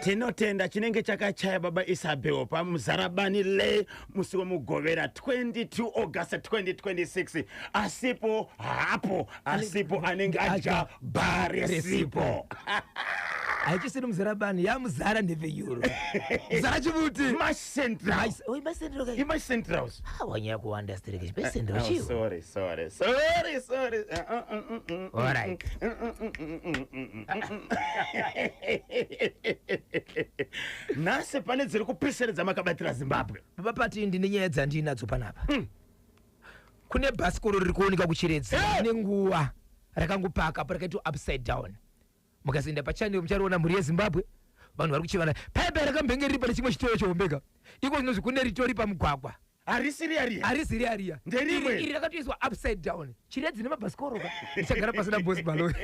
Tinotenda chinenge chakachaya baba Isabel paMuzarabani le musi weMugovera 22 August 2026. Asipo hapo, asipo anenge adya bharesipo. Haichisiri Muzarabani, yamuzara nhepfenyuro, muzara chimuti. Macentral. Macentral. Imacentrals. Wanyaya kuwanda stereke macentral. Oh, chiwo. sorry, sorry, sorry, sorry. Alright. Nhasi pane dziri kupiseredza makabatira Zimbabwe. Baba Pati, ndine nyaya dzandinadzo panapa. Kune bhasikoro riri kuoneka kuChiredzi nenguva rakangopaka apo, rakaitwa upside down. Mukazoenda pachannel muchariona, mhuri yeZimbabwe. Vanhu vari kuchivana paipai rakambenge riri pane chimwe chitoro chohombeka iko zvinozvi kune ritori pamugwagwa. Harisi riya riya. Harisi riya riya. Nderimwe. Iri rakatoiswa upside down. Chiredzi nemabhasikoro ka, ndichagara pasina bosi baloi.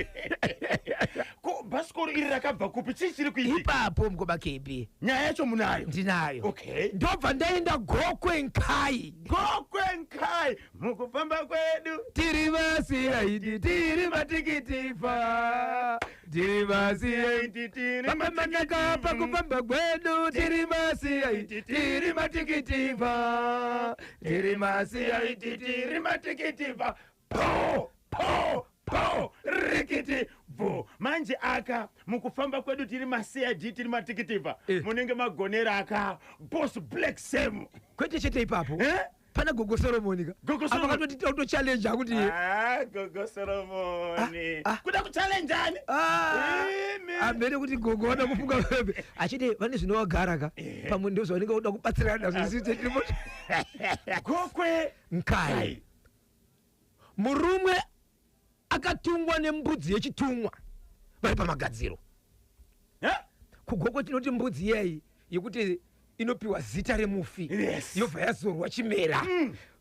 Ko bhasikoro iri rakabva kupi? Chii chiri kuitika? Ipapo mukoma KB. Nyaya yacho munayo? Ndinayo. Okay. Ndobva ndaenda Gokwe Nkai. Gokwe Nkai, mukufamba kwedu tiri maCID, tiri matikitiva, tiri maCID. Tiri Baba Manaka, pakufamba kwedu tiri maCID, tiri matikitiva, tiri maCID, tiri matikitiva, po po po, rikiti bvo. Manje aka mukufamba kwedu tiri maCID, tiri matikitiva, munenge magonera aka Boss Black Sam. Kwete chete ipapo. Eh? Pana Gogo Solomoni ka. Gogo Solomon. Apa katochallenge akuti Ah, Gogo Solomoni kuda kuchallenjani? Imi. Amene kuti gogo vada kufunga vembe achiti vane zvinovagara ka, pamwe ndo zvavanenge voda kubatsirana nazvo, isu tirimo. Gokwe Nkai. Nkai. Murume akatungwa nembudzi yechitumwa vari pamagadziro. Eh? KuGokwe tinoti mbudzi iyayi yekuti inopiwa zita remufi, yobva yazorwa chimera.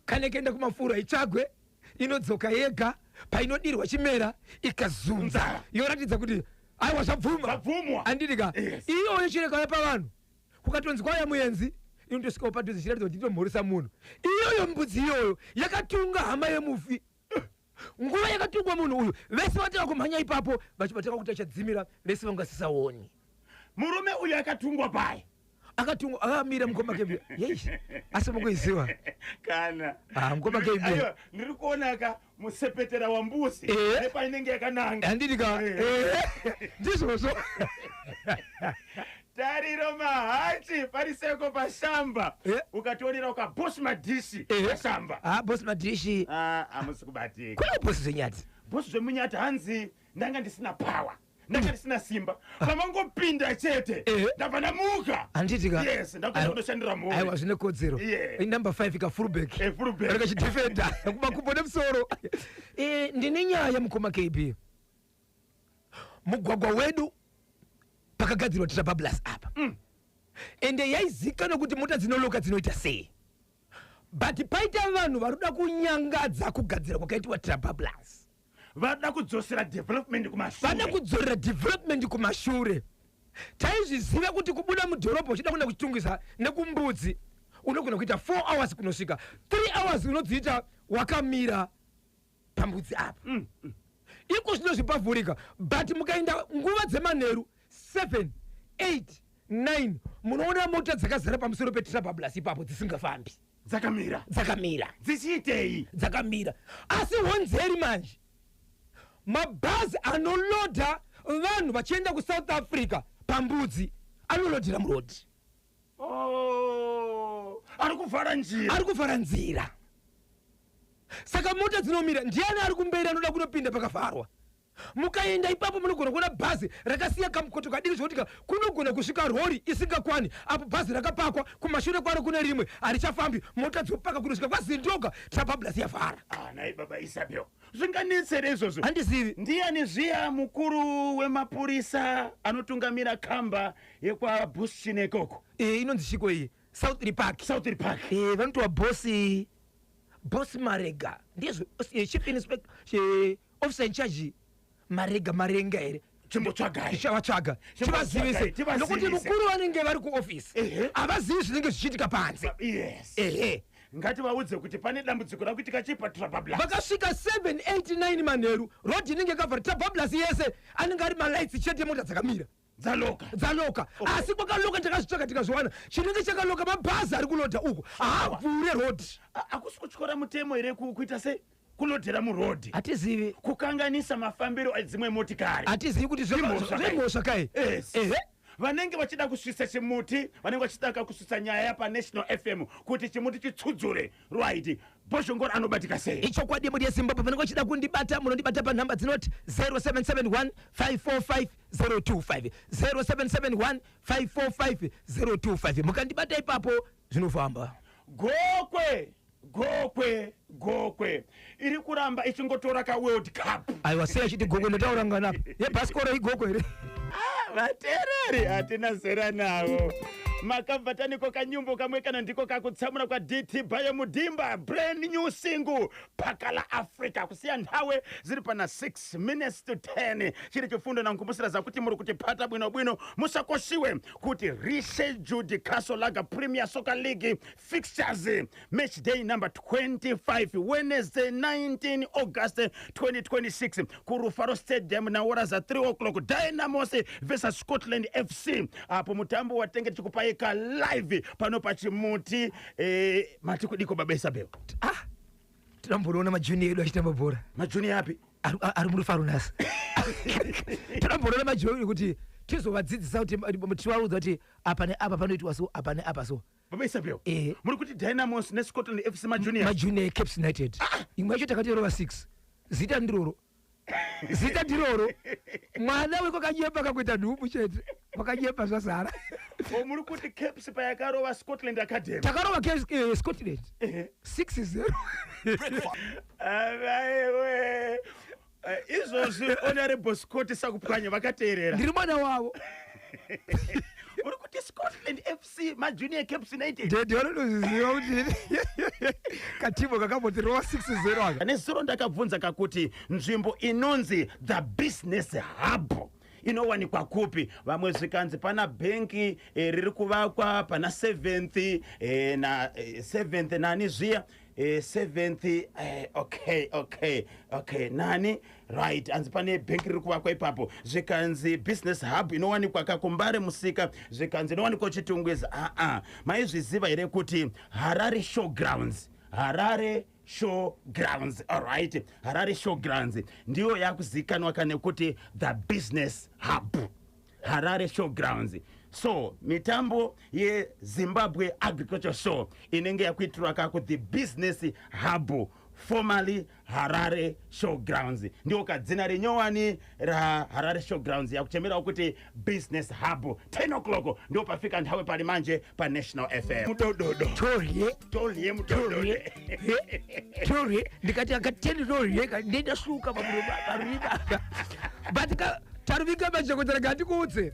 Kana ikaenda kumafuro itsvagwe, inodzoka yega painodirwa chimera, ikazunza yoratidza kuti aiwa, zvabvuma. Zvabvumwa. Handiti ka? Yes. Iyoyo chireka pavanhu, kukatonzi kwauya muenzi, inotosvikawo padhuze chiratidza kuti itomhoresa munhu. Iyoyo mbudzi iyoyo yakatunga hama yemufi. Nguva yakatungwa munhu uyu, vese vatanga kumhanya ipapo vachibataka kuti achadzimira, vese vangasisaoni. Murume uyu akatungwa pai? Akatungwa akamira, mukoma KB. Yei, asi mukuiziva? Kana. Ah, mukoma KB. Aiwa, ndiri kuona ka musepetera wambuzi nepainenge yakananga. Handiti ka? Ndizvozvo. Tariro Mahachi pariseko pashamba, ukationera uka Boss Madhishi pashamba. Ah, Boss Madhishi. Ah, hamusi kubatika. Kuna Boss Zvenyati. Boss Zvemunyati hanzi ndanga ndisina power, ndanga ndisina simba, pamangopinda chete ndabva ndamuka. Handiti ka? Yes, ndakuenda kundoshandira mhuri. Aiwa, zvine kodzero. Inumber 5 ka, fullback. Fullback. Rikachidefenda kumakumbo nemusoro. Ndine nyaya, mukoma KB. Mugwagwa wedu pakagadzirwa Trabablas apa, ende yaizikanwa kuti mota dzinoloka dzinoita sei, but paita vanhu vari kuda kunyangadza kugadzira kwakaitwa Trabablas. Vada kudzosera development kumashure. Vada kudzorera development kumashure. Taizviziva kuti kubuda mudhorobha uchida kuenda kuChitungwiza nekuMbudzi unogona kuita 4 hours, kunosvika 3 hours unodziita wakamira pambudzi apa. Iko zvino zvipavhurika, but mukaenda nguva dzemanheru 7, 8, 9, munoona mota dzakazara pamusoro peTrabablas ipapo dzisingafambi. Dzakamira. Dzakamira. Dzichiitei? Dzakamira. Asi honzeri manje, mabhazi anolodha vanhu vachienda kuSouth Africa pambudzi anolodhera murodhi. Oh, ari kuvhara njira. Ari kuvhara nzira, saka mota dzinomira. Ndiani ari kumberi anoda kunopinda pakavharwa? Mukaenda ipapo munogona kuona bhazi rakasiya kamukoto kadiki zvokuti kunogona kusvika rori isingakwani apo. Bhazi rakapakwa, kumashure kwaro kune rimwe harichafambi, mota dzopaka kunosvika kwaZindoga, Trabablas yavhara. Ah, nai baba Isabel, zvinganetsere izvozvo? Handizivi. Ndiani zviya mukuru wemapurisa anotungamira kamba yekwaBushtin ikoko? Inonzi chiko iyi, South Park. South Park. Vanotova boss Marega, ndizvo? Chief inspector, officer in charge Marega, Marenga here? Chimbotsvagai. Tichavatsvaga, tivazivise. Tivazivise. Nokuti mukuru vanenge vari kuofisi, havazivi zvinenge zvichiitika panze. Yes. Ngativaudze kuti pane dambudziko rakuitika chipa Trabablas. Vakasvika 7, 8, 9 manheru, rodhi inenge yakavhara, Trabablas yese anenge ari malights chete, mota dzakamira. Dzaloka. Dzaloka. Okay. Asi kwakaloka takazvitsvaka tikazviwana. Chinenge chakaloka mabhazi ari kulodha uku haavhure road. Hakusi kutyora mutemo here kuita sei kulodhera murodhi? Hatizivi. Kukanganisa mafambiro edzimwe motikari. Hatizivi kuti Imhosva kai. zvemhosva kai. Yes. Ehe. Vanenge vachida kusvitsa chimuti, vanenge vachida kusvitsa nyaya paNational FM kuti chimuti chitsudzure right. Bhozhongora anobatika sei? Ichokwadi, mhuri yeZimbabwe, vanenge vachida kundibata munondibata panhamba dzinoti 0771 545 025, 0771 545 025. Mukandibata ipapo zvinofamba. Gokwe, Gokwe, Gokwe iri kuramba ichingotora kaWorld Cup. Aiwa, sei achiti Gokwe? Ndotaura nganapa yebhasikoro iGokwe here? Vateereri hatina zera navo. Makabva taniko kanyumbo kamwe kana ndiko kakutsamura kwaDT Bayo Mudimba, brand new single Pakala Africa. Kusiya nthawe ziri pana 6 minutes to 10, chiri chifundo nankumbusira zakuti muri kutipata bwinobwino. Musakoshiwe kuti rescheduled Castle Lager Premier Soccer League fixtures, match day number 25, Wednesday 19 August 2026, kuRufaro Stadium naora za 3 o'clock, Dynamos versus Scotland FC. Apo mutambo watenge tichikupaika live pano pachimuti. Mati kudiko, baba Isabel? Ah, tinambonoona majunior edu achitamba bhora. Majunior api? Ari murufaro nhasi. Tinambonoona majunior kuti tizovadzidzisa, kuti tivaudza kuti apa neapa panoitwa so, apa neapa so. Baba Isabel, Eh. muri kuti Dynamos neScotland FC majunior? Majunior eCaps United. Imwe yacho takatorova 6. Zita ndiroro, zita ndiroro. Mwana wekwakanyemba kakuita nhumbu chete, kwakanyepa zvazara. O, muri kuti Caps payakarova Scotland Academy? Takarova Caps, Scotland 6-0. Avaiwe, izvozvi Honorable Scott Sakupwanya vakateerera. Ndiri mwana wavo. Uri kuti Scotland FC majunior Caps United? Dhedhe vanotozviziva kuti katimo kakambotirova 6-0 aka. Nezuro ndakabvunza kakuti nzvimbo inonzi the business hub inowanikwa kupi. Vamwe zvikanzi pana bhenki riri kuvakwa pana 7th na 7th nani zviya, 7th, okay, nani, right. Anzi pane bhenki riri kuvakwa ipapo. Zvikanzi business hub inowanikwa kakumbare musika, zvikanzi inowanikwa Chitungwiza. Aa, maizviziva here kuti Harare Showgrounds, Harare Show Grounds, alright, Harare Show Grounds ndiyo yakuzikanwa kane kuti the business hub, Harare Show Grounds? So mitambo yeZimbabwe Agriculture Show inenge yakuitirwa kako the business hub, formerly Harare Show Grounds. Ndiwo kadzina rinyowani raHarare Show Grounds yakuchemerawo kuti business hub. 10 o'clock ndo pafika nthawe pali manje paNational FM. Mudododo. Torye. Tolye mudododo. Torye, ndikati akateni torye ndendasuka parurima, but taruvika majokodzera gandikuudze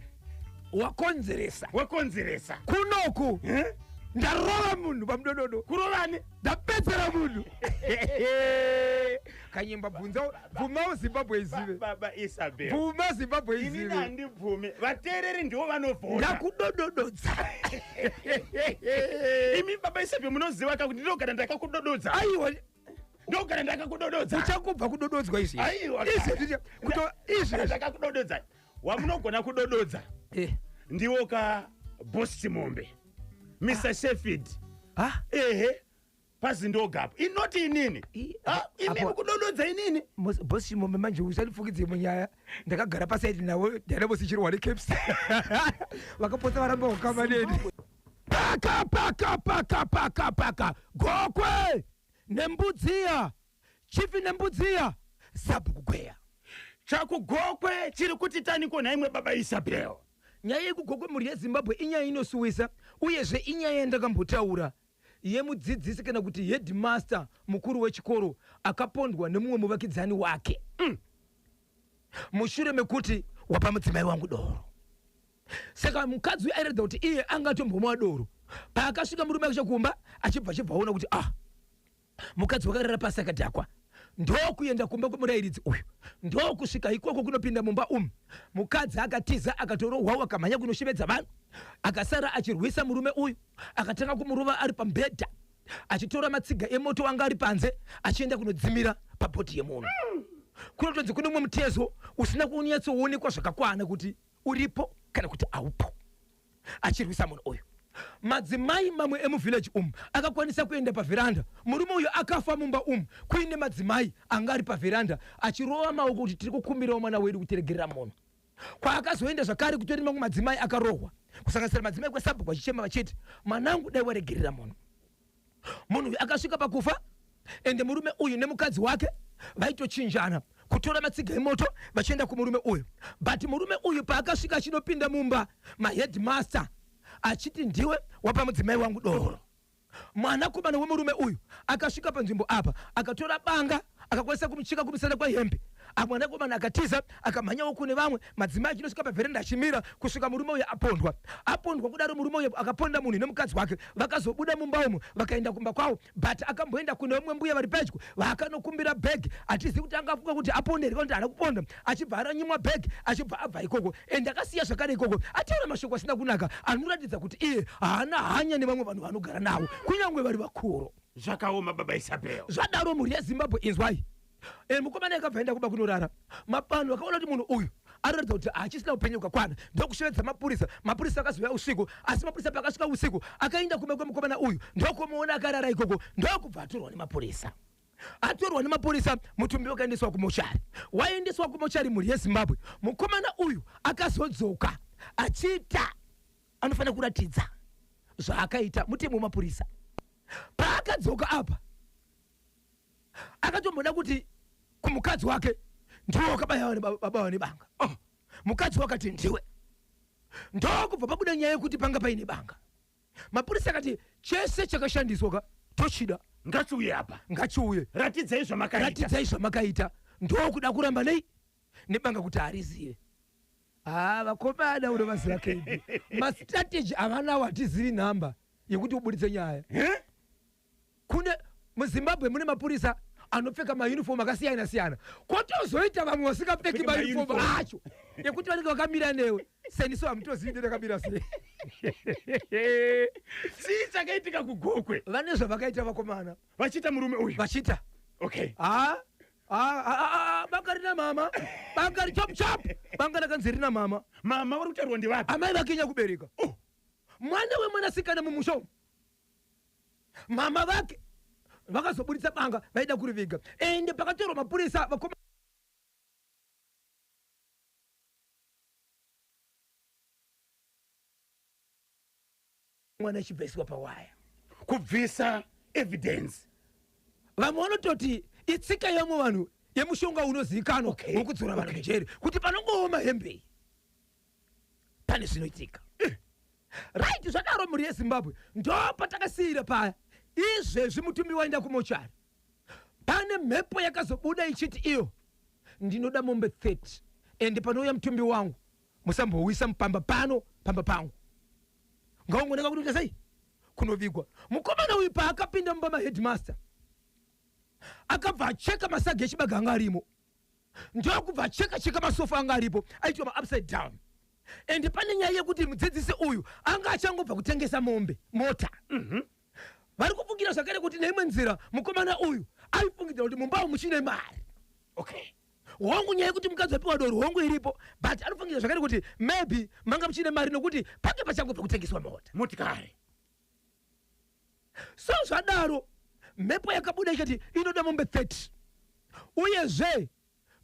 wakonzeresa. Wakonzeresa. Kunoku Eh? ndarova munhu pamudododo. Kurovani? Ndapedzera munhu kanyimba. Bvunza, bvumawo Zimbabwe izive. Baba Isabel, Bvuma Zimbabwe inini izive. Handibvumi, vateereri ndivo vanovhota. Ndakudodododza. Imi baba Isabel, munoziva kakuti ndinogara ndakakudododza. Aiwa. Ndogara ndakakudododza. Uchangobva kudododzwa izvi. Aiwa. Izvezvi kuto izvezvi. Ndakakudododza. Wamunogona kudododza ndiwo ka Boss Chimombe, Mr Sheffield. Ah. Ehe, pazindogapo inoti inini. Ah, imimi kudododza inini? Boss Chimombe, manje usandifukidze munyaya. Ndakagara pasaidi navo Dynamos ichirwa neCaps, vakapotsa varamba kukama neni. Paka paka paka paka paka Gokwe Nembudziya, chifi Nembudziya, sabhukugweya. Chakugokwe chiri kuti taniko nhaimwe, baba Isabel? Nyaya yekuGokwe, mhuri yeZimbabwe, inyaya inosuwisa, uyezve inyaya yandakambotaura yemudzidzisi kana kuti headmaster, mukuru wechikoro, akapondwa nemumwe muvakidzani wake mushure mekuti wapa mudzimai wangu doro. Saka mukadzi uyu airatidza kuti iye angatombomwa doro. Paakasvika murume acho kumba achibva achibva aona kuti ah, mukadzi wakarara pasi akadhakwa, ndokuenda kumba kwemurayiridzi uyu, ndokusvika ikoko kunopinda mumba umu. Mukadzi akatiza, akatorohwawo, akamhanya kunoshevedza vanhu. Akasara achirwisa murume uyu, akatanga kumurova ari pamubhedha, achitora matsiga emoto anga ari panze achienda kunodzimira pabhodhi yemunhu. Kunotonzi kune mumwe mutezo usina kunyatsoonekwa zvakakwana kuti uripo. Kana kuti haupo. Achirwisa munhu uyu. Madzimai mamwe emuvillage umu akakwanisa kuenda pavheranda. Murume uyu akafa mumba umu kuine madzimai anga ari pavheranda achirova maoko kuti tiri kukumbirawo mwana wedu kutiregerera munhu. Kwaakazoenda zvakare kutori mamwe madzimai akarohwa, kusanganisira madzimai kwesabhuku vachichema vachiti mwanangu dai waregerera munhu. Munhu uyu akasvika pakufa, ende murume uyu nemukadzi wake vaitochinjana kutora matsiga emoto vachienda kumurume uyu. But murume uyu paakasvika achinopinda mumba maheadmaster achiti ndiwe wapa mudzimai wangu doro. Mwanakomana wemurume uyu akasvika panzvimbo apa akatora banga akakwanisa kumucheka kumusana kwehembe. Mwanakomana akatiza akamhanyawo kune vamwe madzimai achinosvika pavheranda achimira kusvika murume uyu apondwa. Apondwa kudaro murume uyu akaponda munhu nemukadzi wake. Vakazobuda mumba umu vakaenda kumba kwavo, but akamboenda kune vamwe mbuya vari pedyo vaakanokumbira bhegi. Hatizivi kuti angafunga kuti aponde here kana kuti haana kuponda, achibva aranyimwa bhegi achibva abva ikoko. Ende akasiya zvakare ikoko ataura mashoko asina kunaka anoratidza kuti iye haana hanya nevamwe vanhu vaanogara navo kunyange vari vakuru. Zvakaoma baba Isabel. Zvadaro mhuri yeZimbabwe inzwai. Mukomana akabva aenda kumba kunorara. Vanhu vakaona kuti munhu uyu anoratidza kuti haachisina upenyu hwakakwana, ndokushevedza mapurisa. Mapurisa akazouya usiku, asi mapurisa paakasvika usiku akaenda kumba kwemukomana uyu ndokumuona akarara ikoko, ndokubva atorwa nemapurisa. Atorwa nemapurisa, mutumbi wakaendeswa kumochari. Waendeswa kumochari mhuri yeZimbabwe, mukomana uyu akazodzoka achiita anofanira kuratidza zvaakaita mutemo wemapurisa. Paakadzoka apa akatomboda kuti kumukadzi wake ndiwe wakabaya baba vane banga. Mukadzi wakati ndiwe. Ndokubva pabuda nyaya yekuti panga paine banga. Mapurisa akati chese chakashandiswa ka tochida. Ngachiuye apa. Ngachiuye. Ratidzai zvamakaita. Ratidzai zvamakaita. Ndokuda kuramba nei nebanga kuti harizive. Vakomana unovaziva kebi. Mastrategy avanawo hatizivi nhamba yekuti ubuditse nyaya. Kune muZimbabwe mune mapurisa anopfeka mauniform akasiyana siyana, kotozoita vamwe vasingapfeki mauniform acho ekuti vanenge vakamira newe. Seniso hamutozivi ndakamira sei. Chii chakaitika kuGokwe? Vane zvavakaita vakomana. Vachiita murume uyu. Vachiita. Okay. Banga rina mama. Banga ri chop chop. Banga rakanzi rina mama. Mama vari kutaurwa ndevapi? Amai vake nyakubereka. Oh. Mwana wemwanasikana mumusha umu. Mama vake vakazoburitsa banga vaida kuriviga. Ende pakatorwa mapurisa vakoma mwana achibvaiswa pawaya. Kubvisa evidence. Vamwe vanototi itsika yevamwe vanhu yemushonga unozivikanwa wekudzora vanhu mujeri kuti panongooma hembe pane zvinoitika. Right, zvadaro mhuri yeZimbabwe ndo patakasiyira paya. Izvezvi mutumbi waenda kumochari. Pane mhepo yakazobuda ichiti iyo ndinoda mombe 30 ende panouya mutumbi wangu musambowisa mupamba pano pamba pangu. Ngaungoneka kuti uita sei kunovigwa. Mukomana uyu paakapinda mumba maheadmaster akabva acheka masagi echibaga anga arimo, ndokubva acheka cheka masofa anga aripo aitwa ma upside down. Ende pane nyaya yekuti mudzidzisi uyu anga achangobva kutengesa mombe mota. Vari kufungira zvakare kuti neimwe nzira mukomana uyu aifungidzira kuti mumba umu muchine mari. Okay. Hongu nyaya yekuti mukadzi wapiwa doro hongu iripo, but anofungira zvakare kuti maybe manga muchine mari nokuti pange pachangobva kutengeswa mota. Motikari. So zvadaro mhepo yakabuda ichati inoda mombe 30. Uyezve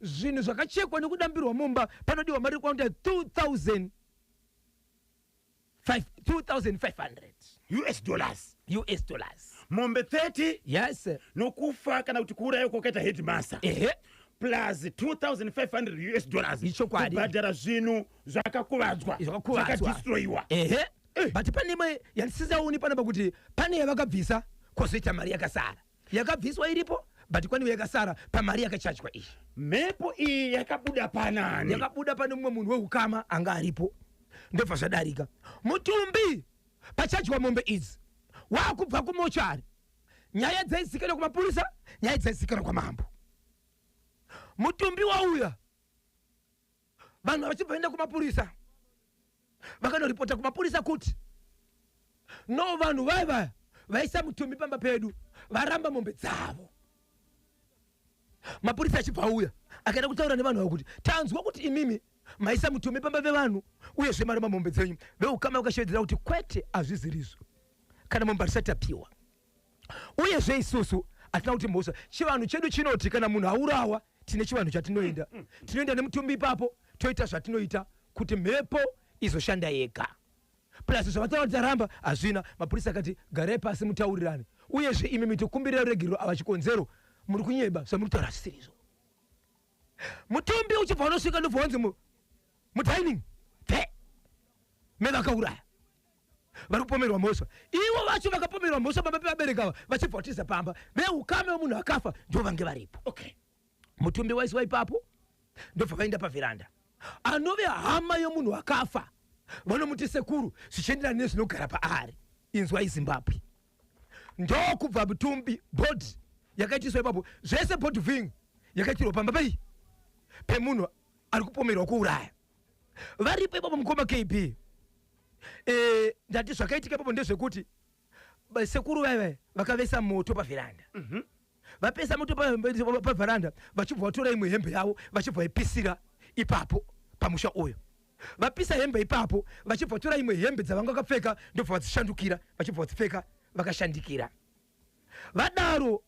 zvinhu zvakachekwa nekudambirwa mumba panodiwa mari yekuti 2500 US dollars. US dollars. Mombe 30. Yes. Nokufa kana kuti kuuraya kwakaita headmaster. Ehe. Plus 2500 US dollars. Ichokwadi. Kubhadhara zvinhu zvakakuvadzwa. Zvakakuvadzwa. Zvakadestroyiwa. Ehe. But pane imwe yandisisaoni panapa kuti pane yavakabvisa kwozoita mari yakasara. Yakabviswa iripo but kwaniwe yakasara pamari yakachajwa iyi. Mhepo iyi yakabuda panani? Yakabuda pane mumwe munhu weukama anga aripo. Ndobva zvadarika. Mutumbi pachajwa mombe idzi wakubva kumochari. Nyaya dzaizikanwa kumapurisa, nyaya dzaizikanwa kwamambo. Mutumbi wauya, vanhu vachibva enda kumapurisa, vakanoripota kumapurisa kuti no vanhu vaya vaya vaisa mutumbi pamba pedu varamba mombe dzavo. Mapurisa achibva auya akaenda kutaura nevanhu ava kuti tanzwa kuti imimi Maisa mutumbi pamba vevanhu uyezve maramba mombe dzenyu. Veukama vakashevedzera kuti kwete, hazvizirizvo, kana mombe hatisati tapiwa. Uyezve isusu hatina kuti mhosva. Chivanhu chedu chinoti kana munhu aurawa, tine chivanhu chatinoenda, tinoenda nemutumbi ipapo, toita zvatinoita kuti mhepo izoshanda yega. Plus zvavataura kuti taramba hazvina. Mapurisa akati garai pasi mutaurirane. Uyezve imi mitikumbirira ruregerero, ava chikonzero muri kunyeba, zvamuri kutaura hazvisirizvo. Mutumbi uchibva unosvika, ndobva wanzi mudining pfe mevakauraya vari kupomerwa mhosva. Ivo vacho vakapomerwa mhosva pamba pevabereki ava vachibva vatiza pamba. Veukama vemunhu akafa ndo vange varipo. Mutumbi waiswa ipapo, ndobva vaenda pavheranda. Anove hama yomunhu akafa vanomuti sekuru, zvichienderana nezvinogara paari. Inzwai Zimbabwe, ndokubva mutumbi, body yakaitiswa ipapo zvese, body viewing yakaitirwa pamba pei pemunhu ari kupomerwa kuuraya. Varipo ipapo mukoma KB. Ndati zvakaitika ipapo ndezvekuti sekuru vaiva vakavesa moto pavheranda. Vapesa moto pavheranda, vachibva vatora imwe hembe yavo, vachibva vaipisira ipapo pamusha uyu. Vapisa hembe ipapo, vachibva vatora imwe hembe dzavanga vakapfeka, ndobva vadzishandukira, vachibva vadzipfeka vakashandikira. Vadaro,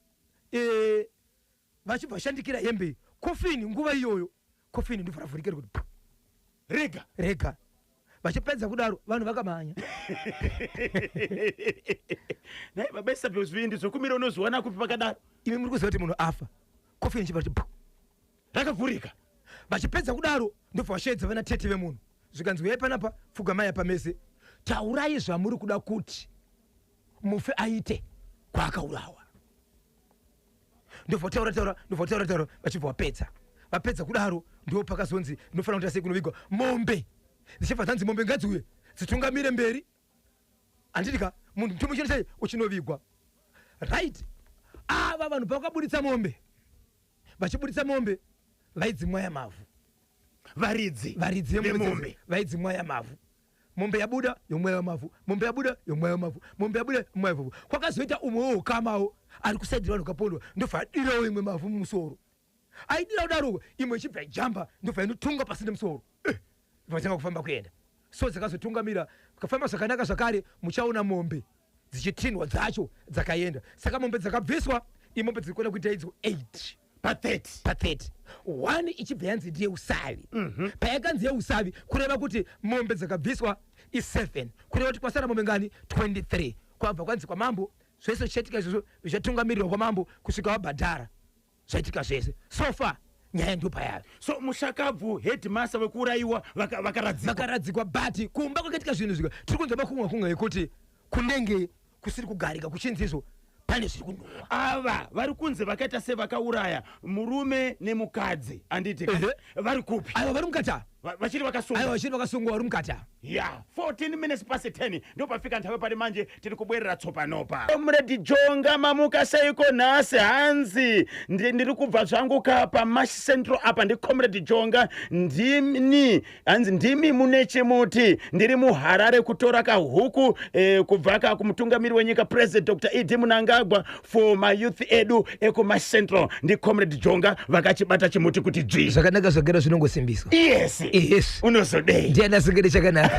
vachibva vashandikira hembe iyi, kofini nguva iyoyo kofini ndobva ravhurika kuti pu. Rega. Rega. Vachipedza kudaro, vanhu vakamhanya. Nai baba Isabel, zvivindi zvokumira unozviwana kupi pakadaro? Imi muri kuziva kuti munhu afa, kofini ichibva kuti pu. Rakavhurika. Vachipedza kudaro, ndobva vasheedza vana tete vemunhu, zvikanzi uyai panapa, pfugamai apa mese, taurai zvamuri kuda kuti mufe aite kwaakaurawa. Ndobva taura taura, ndobva taura taura, vachibva vapedza. Vapedza kudaro, ndo pakazonzi ndinofanira kuita sei kunovigwa mombe. Dzichibva dzanzi mombe ngadziuye dzitungamire mberi, handiti ka? Munhu mutumbi uchino sei uchinovigwa, right? Ava vanhu pavakaburitsa mombe, vachiburitsa mombe vaidzimwaya mavhu. Varidzi. Varidzi vemombe. Vemombe vaidzimwaya mavhu. Mombe yabuda, yomwaya mavhu. Mombe yabuda, yomwaya mavhu. Mombe yabuda, yomwaya mavhu. Kwakazoita umwe weukamawo ari kusaidira vanhu vakapondwa, ndobva adirawo imwe mavhu mumusoro. Aidira kudaro, imwe ichibva ijamba, ndobva inotunga pasi nemusoro. Vatanga kufamba kuenda. So dzakazotungamira kafamba zvakanaka zvakare. Muchaona mombe dzichitinhwa dzacho dzakaenda. Saka mombe dzakabviswa, imombe dziri kuenda kuita idzo 8. Pa30. Pa30, 1 ichibva yanzi ndiye usavi. Payakanzi yeusavi, kureva kuti mombe dzakabviswa i7, kureva kuti kwasara mombe ngani? 23. Kwabva kwanzi kwamambo zvese zvichaitika izvozvo, zvichatungamirirwa kwamambo kusvika vabhadhara. Zvaitika zvese so far, nyaya ndopayave. So mushakabvu headmaster wekuurayiwa vakaradzikwa. Vakaradzikwa, but kumba kwakaitika zvinhu zvika tiri kunzwa makunga kunga ekuti kunenge kusiri kugarika, kuchinzi izvo pane zviri kunhuhwa. Ava vari kunze vakaita sevakauraya murume nemukadzi, handiti? Ehe. Vari kupi? Aiwa, vari mukati ava. Vachiri vakasungwa? Aiwa, vachiri vakasungwa, vari mukati ava. Ya, 14 minutes past 10 ndopafika nthawi pali manje tiri kubwerera tsopanopa. Comrade Jonga, mamuka seiko nhasi? Hanzi ndiri kubva zvangu ka paMash Central apa. Ndicomrade Jonga, ndini. Hanzi ndimi mune chimuti. Ndiri muHarare kutora kahuku kubva ka kumutungamiri wenyika President Dr ED Mnangagwa for mayouth edu ekuMash Central. Ndicomrade Jonga vakachibata chimuti kuti dzvi. Zvakanaka zvagara zvinongosimbiswa. Yes. Yes. Unozodei? Ndiani asingadi chakanaka?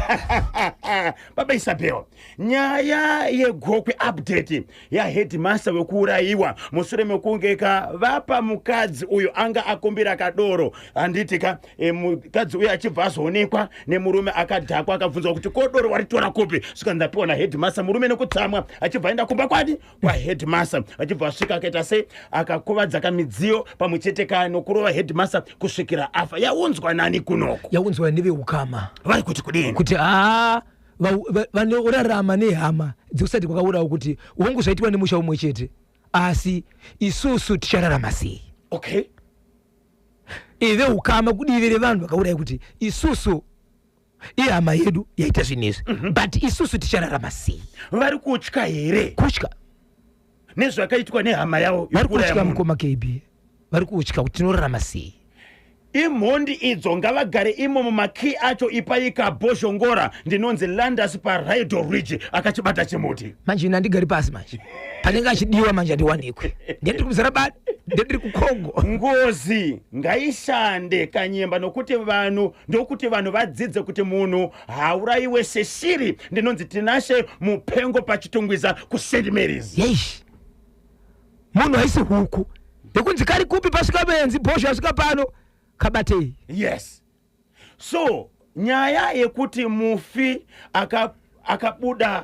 Baba Isabel, nyaya yeGokwe, update yaheadmaster wekuurayiwa mushure mekunge ka vapa mukadzi uyu anga akumbira kadoro, handiti ka? Mukadzi uyu achibva azoonekwa nemurume akadhakwa, akabvunzwa kuti ko doro waritora kupi? Svika ndapiwa naheadmaster. Murume nekutsamwa achibva aenda kumba kwani kwaheadmaster, achibva asvika akaita sei, akakuvadza kamidziyo pamwe chete ka nokurova headmaster kusvikira afa. Yaunzwa nani kunoko? Yaunzwa neveukama. Vari kuti kudini? Kuti haa, vanorarama nehama dzekusati kwakaurawo, kuti hongu zvaitwa nemusha umwe chete, asi isusu tichararama sei? Veukama kudivi revanhu vakauraya kuti isusu ihama yedu yaita zvinhu izvi, but isusu tichararama sei? Vari kutya here? Kutya. Nezvakaitwa nehama yavo Vari yokuuraya kutya. Munhu. Mukoma KB, vari kutya kuti tinorarama sei? Imhondi idzo, ngavagare imomo. Makey acho ipaika Bhozhongora. Ndinonzi Landas paRido Ridge. Akachibata chimuti. Manje ine handigari pasi. Manje panenge achidiwa manje handiwanikwe, ndiye ndiri kumuzara bani. Ndendiri kuCongo. Ngozi ngaishande, Kanyemba, nokuti vanhu, ndokuti vanhu vadzidze kuti munhu haurayiwe seshiri. Ndinonzi Tinashe Mupengo paChitungwiza kuSt Marys. Yeish, munhu haisi huku ndekunzi kari kupi, pasvika benzi bhozho asvika pano, kabatei. Yes, so nyaya yekuti mufi akabuda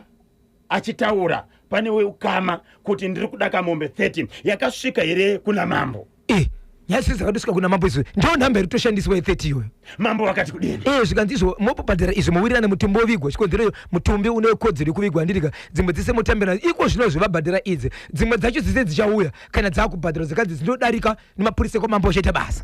achitaura pane weukama kuti ndiri kuda kamombe 30, yakasvika here kuna mambo? E, nyaya dzese dzakatosvika kuna mambo izvo, ndo nhamba iri kutoshandiswa ye30 iyoyo. Mambo vakati kudini? E, zvikanzi izvo mobhadhara izvo, muwirirane mutumbi wovigwa. Chikonzero, mutumbi une kodzero yekuvigwa, handirika? Dzimwe dzese motambira iko zvinozvo, vabhadhara idzi, dzimwe dzacho dzese dzichauya kana dzaakubhadharwa, dzikanzi dzinodarika nemapurisa ekwamambo achaita basa.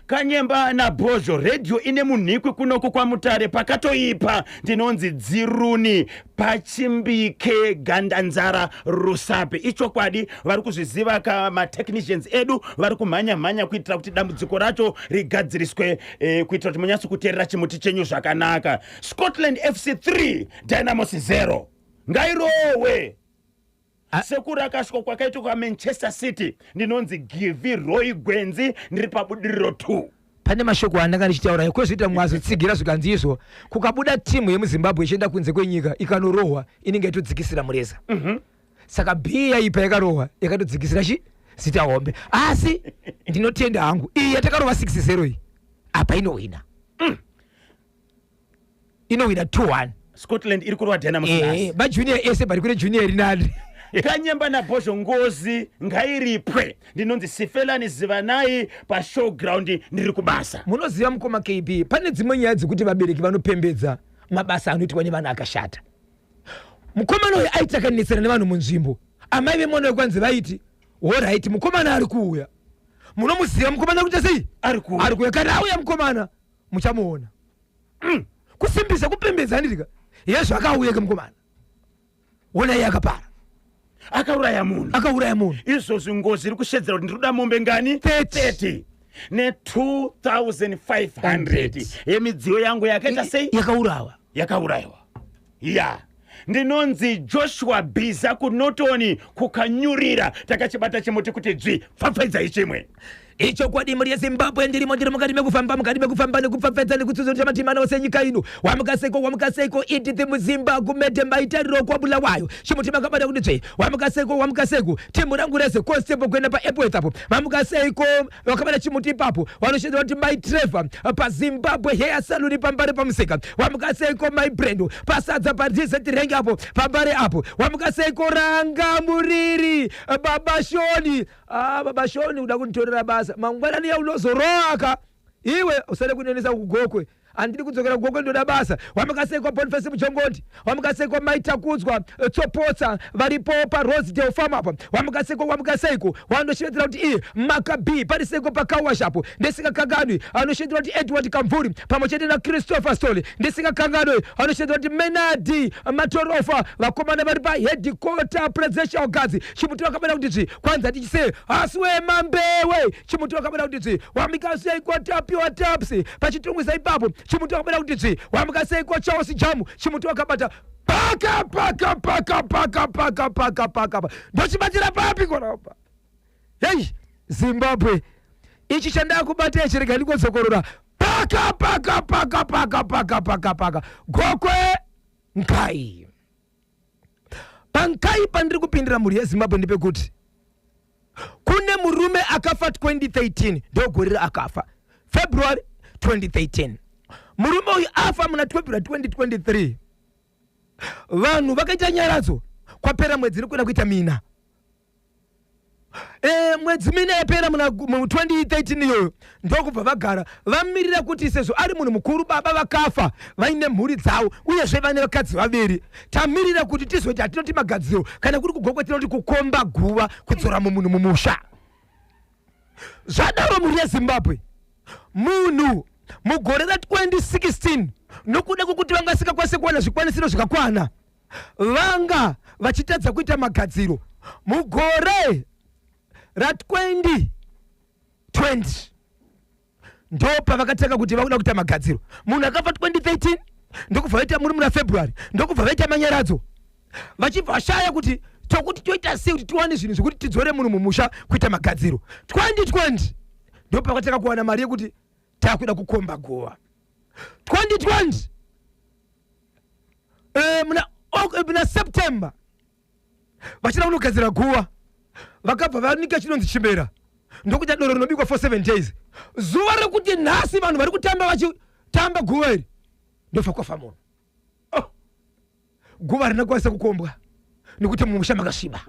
Kanyemba naBhozho, redhiyo ine munhikwi kunoku kwaMutare pakatoipa. Ndinonzi Dziruni paChimbike Gandanzara Rusape. Ichokwadi, vari kuzviziva kamatechnicians edu, vari kumhanya-mhanya kuitira kuti dambudziko racho rigadziriswe, kuitira kuti munyatso kuteerera chimuti chenyu zvakanaka. Scotland FC 3, Dynamos 0. Ngairowe sekurakashwa kwakaitwa kwaManchester City. Ndinonzi Givi Roy Gwenzi, ndiri paBudiriro 2. Pane mashoko andanga ndichitaura kwezoita mwazotsigira, zvikanzi izvo kukabuda timu yemuZimbabwe ichienda kunze kwenyika ikanorohwa, inenge yatodzikisira mureza. Saka b yaipa yakarohwa yakatodzikisira chi zita hombe, asi ndinotenda hangu iyi yatakarova 6-0 iyi, apa inohwina, inohwina 2-1. Scotland iri kurova Dynamos nhasi. Majunior ese, bari kune junior rinani. Kanyemba naBhozho, ngozi ngairipwe. Ndinonzi Sifelani Zivanai paShowground, ndiri kubasa. Munoziva, mukoma KB, pane dzimwe nyaya dzekuti vabereki vanopembedza mabasa anoitwa nevana akashata. Mukomana uyu aitakanetsana nevanhu munzvimbo. Amai vemwana wekwanzi vaiti, "Alright, mukomana ari kuuya, munomuziva mukomana kuita sei?" Ari kuuya. Ari kuuya, kana auya mukomana muchamuona. Kusimbisa, kupembedza, handirika yezvo akauya ke mukomana, onai akapara. Akauraya munhu. Akauraya munhu. Izvozvi ngozi iri kushedzera kuti ndiri kuda mombe ngani? 30. 30 ne2500 yemidziyo yangu yakaita sei? Yakaurawa. Yakaurayiwa ya. Ndinonzi Joshua Biza kuNotoni kukanyurira. Takachibata chimuti kuti dzvi, pfapfaidzai chimwe. Ichokwadi, mhuri yeZimbabwe, ndirimo, ndiri mukati mekufamba, mukati mekufamba nekupfapfaidza nekutsudzura matimana ose enyika ino. Wamukaseko, wamukaseko Edith Muzimba kuMedemba itariro kwaBulawayo, chimuti makabata kuti dzve. Wamukaseko, wamukaseko timu rangu rese, constable kuenda paEpworth apo, wamukaseko vakabata chimuti ipapo. Vanoshedzera kuti Mai Trevor paZimbabwe Hair Salon paMbare pamusika, wamukaseko Mai Brendo pasadza padizet rank apo paMbare apo, wamukaseko Ranga Muriri, Baba Shoni. Ah, Baba Shoni, uda kunditorera basa mangwanani yaunozoroaka iwe, usade kunenesa kuGokwe. Handidi kudzokera kuGokwe, ndoda basa. Wamakasekwa Boniface Mujongondi, wamakasekwa Maitakudzwa Tsopotsa varipo paRosedale Farm apa, wamakasekwa, wamakaseiko wanoshevedzera kuti iye Maka B pariseko pakawashapo. Ndisingakakanganwi anoshevedzera kuti Edward Kamvuri pamwe chete naChristopher Stole. Ndisingakakanganwi anoshevedzera kuti Menadi Matorofa, vakomana vari paheadquarter Presidential Guards. Chimuti vakabata kuti dzvi, kwanza tichisei asi wemambewe. Chimuti vakabata kuti dzvi. Wamikaseiko Tapiwa Taps paChitungwiza ipapo, chimuti wakabata kuti dzvi. Wamikaseiko Charles Jamu, chimuti wakabata paka paka paka paka paka paka paka. Ndochibatira papi korapa? Hei Zimbabwe, ichi chandakubata ichi, rega ndingodzokorora: paka paka paka paka paka paka paka. Gokwe Nkai, pankai pandiri kupindira, mhuri yeZimbabwe, ndepekuti kune murume akafa 2013, ndogore raakafa, February 2013. Murume uyu afa muna February 2023. Vanhu vakaita nyaradzo, kwapera mwedzi iri kuenda kuita mina, mwedzi mina yapera muna mu 2013 iyoyo, ndokubva vagara vamirira kuti sezvo ari munhu mukuru, baba vakafa vaine mhuri dzavo, uyezve vane vakadzi vaviri, tamirira kuti tizoita hatinoti magadziro, kana kuri kuGokwe tinoti kukomba guva, kudzora mumunhu mumusha. Zvadaro, mhuri yeZimbabwe, munhu mugore ra2016, nokuda kwokuti vanga vasingakwanisi kuwana zvikwanisiro zvakakwana, vanga vachitadza kuita magadziro. Mugore ra2020 ndo pavakatanga kuti vakuda kuita magadziro. Munhu akafa 2013, ndokubva vaita muri muna February, ndokubva vaita manyaradzo, vachibva vashaya kuti Tokuti toita sei kuti tiwane zvinhu zvekuti tidzore munhu mumusha kuita magadziro? 2020 ndopakatanga kuwana mari yekuti takuda kukomba guva. 2020 muna September vachida kunogadzira guva, vakabva vanika chinonzi chimera, ndokuita doro rinobikwa for 7 days. Zuva rekuti nhasi vanhu vari kutamba vachitamba guva iri, ndofa kwafa munhu. Oh. Guva rina kukwanisa kukombwa nekuti mumusha makasviba.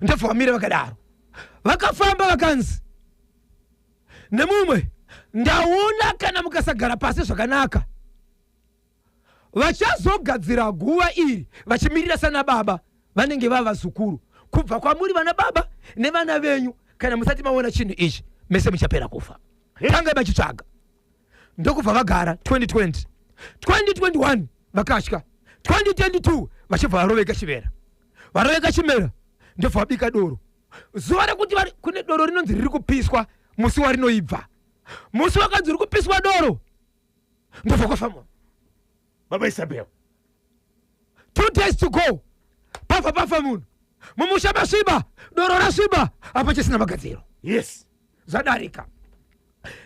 Ndobva vamira vakadaro, vakafamba, vakanzi nemumwe, "Ndaona kana mukasagara pasi zvakanaka, vachazogadzira guva iri vachimirira sana baba vanenge vava vazukuru kubva kwamuri, vana baba nevana venyu. Kana musati maona chinhu ichi, mese muchapera kufa." Tangai vachitsvaga. Ndokubva vagara 2020, 2021 vakatya, 2022 vachibva varoveka chimera. Varoveka chimera, ndobva vabika doro. Zuva rekuti kune doro rinonzi riri kupiswa, musi warinoibva, musi wakanzi riri kupiswa doro, ndobva kwafa munhu. Baba Isabel. 2 days to go, pabva pafa munhu mumusha, masviba, doro rasviba, apa chisina magadziro. Zvadarika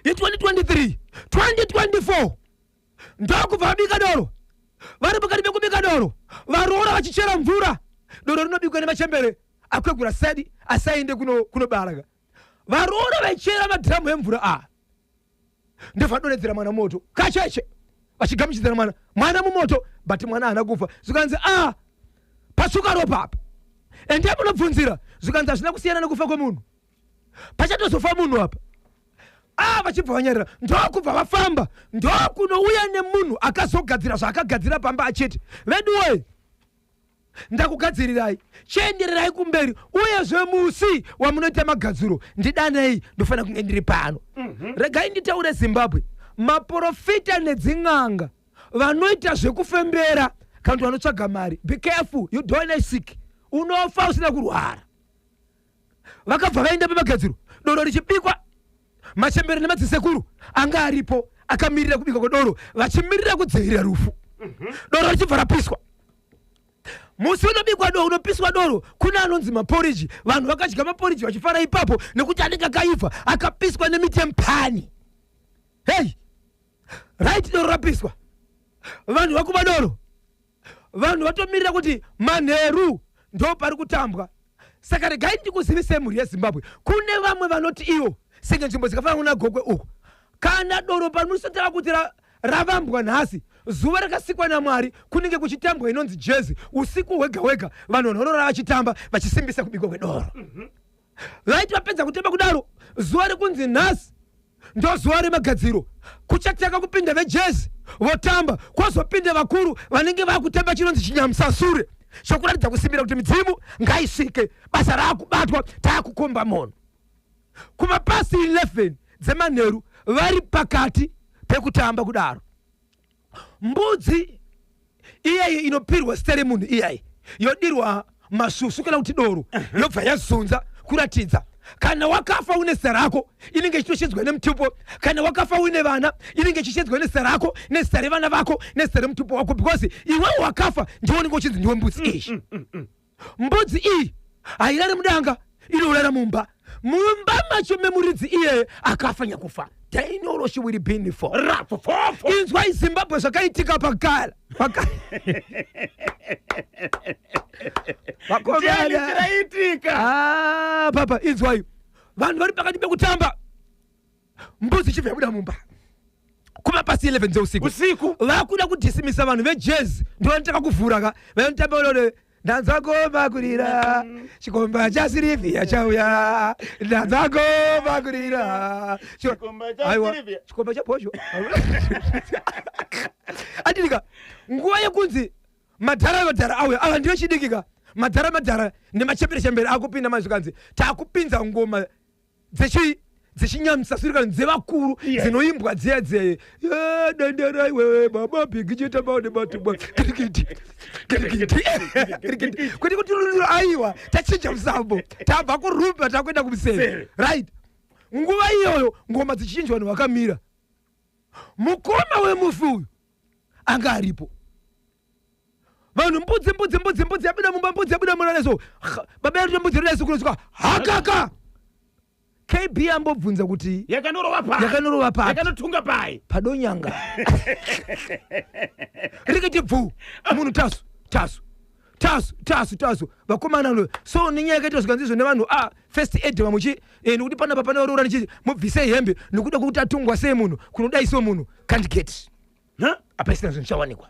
i2023, 2024 ndokubva vabika doro. Vari pakati pekubika doro, varoora vachichera mvura. Doro rinobikwa nemachembere akwegura sedi asaende kunobaraka. Varoora vaichera madhiramu emvura aya, ndobva vadonhedzera mwana moto kacheche, vachigamuchidzana mwana, mwana mumoto, but mwana haana kufa. Zvikanzi, "A, patsvuka ropa apa, endai munobvunzira." Zvikanzi hazvina kusiyana nekufa kwemunhu, pachatozofa munhu apa. A, vachibva vanyarira, ndokubva vafamba, ndokunouya nemunhu akazogadzira zvaakagadzira pamba, achiti, "Veduwe, ndakugadzirirai, chiendererai kumberi. Uyezve musi wamunoita magadziro, ndidanei, ndofanira kunge ndiri pano." Regai nditaure, Zimbabwe, maprofita nedzin'anga vanoita zvekufembera kana kuti vanotsvaga mari, be careful, you don't sick, unofa usina kurwara. Vakabva vaenda pamagadziro, doro richibikwa, machembere nemadzisekuru anga aripo akamirira kubikwa kwedoro, vachimirira kudzivirira rufu. Doro richibva rapiswa. Musi unobikwa doro, unopiswa doro, kune anonzi maporiji. Vanhu vakadya maporiji vachifara ipapo nekuti anenge akaibva, akapiswa nemiti yemupani. Hei, right, doro rapiswa, vanhu vakuba doro, vanhu vatomirira kuti manheru ndo pari kutambwa. Saka regai ndikuzivisei, mhuri yeZimbabwe, kune vamwe vanoti ivo senge nzvimbo dzikafanana kuna Gokwe uku, kana doro panosatava kuti ravambwa nhasi, zuva rakasikwa naMwari, kunenge kuchitambwa inonzi jazz usiku hwega hwega. Vanhu vanorora vachitamba, vachisimbisa kubikwa kwedoro. Vaiti vapedza kutamba kudaro, zuva rekunzi nhasi ndo zuva remagadziro, kuchatanga kupinda vejazz votamba, kwozopinda vakuru vanenge vakutamba chinonzi chinyamusasure, chokuratidza kusimbira kuti midzimu ngaisvike, basa raakubatwa, taakukomba mono. Kumapasi 11 dzemanheru, vari pakati pekutamba kudaro, mbudzi iyeyi inopirwa zita remunhu iyayi, yodirwa masvusvu kana kuti doro, yobva yazunza kuratidza kana wakafa une zita rako, inenge ichitoshedzwa nemutupo. Kana wakafa uine vana, inenge ichishedzwa nezita rako, nezita revana vako, nezita remutupo wako, because iwewe wakafa ndiwe unenge uchinzi ndiwe mbudzi iyi. Mbudzi iyi hairari mudanga, inorara mumba, mumba macho memuridzi iyeye akafa nyakufa. Dainoloshi will be for Rafofofo. Inzwai, Zimbabwe, zvakaitika pakala. Ndiani chiraitika? Ah, papa, inzwai, vanhu vari pakati pekutamba, mbudzi ichibva yabuda mumba kumapasi 11 dzeusiku. Usiku. Vakuda kudhisimisa vanhu vejazz, ndovanotaka kuvhura ka, vanotamba unone, "Ndanzwa ngoma kurira, chikomba chaSirivhiya chauya, ndanzwa ngoma kurira." Chikomba cha Aiwa, Sylvia. Chikomba chabhozho. Andidika nguva yekunzi madhara madhara auya, ava ndiyo chidikika, madhara madhara nemachembere chembere akupinda mazvikanzi takupinza ngoma dzechinyamsasuri kana dzevakuru, dzinoimbwa dziya dziya, "Dendera iwewe baba bhigi chitamba nematubwa kirikiti kirikiti kirikiti," kwete kuti aiwa, tachinja musambo, tabva kurumba takuenda kumuseve. Seve. Right, nguva iyoyo ngoma dzichinjwa, vanhu vakamira. Mukoma wemufi uyu anga aripo. Vanhu mbudzi mbudzi mbudzi mbudzi yabuda mumba, mbudzi yabuda muna so baba yaruta mbudzi rodaiso kunosvika hakaka. KB ambobvunza kuti Yakanorova pai? Yakanorova papi? Yakanotunga pai? Padonyanga rikiti bvu, munhu tasu tasu tasu tasu tasu. Vakomana no so nenyaya yakaita zvikanzi nevanhu a first aid vamuchi nekuti panapa pane varoora nichiti mubvisei hembe nekuda kwekuti atungwa sei munhu kunodaiso munhu can't get. Huh? Hapaisina zvinhu zvichawanikwa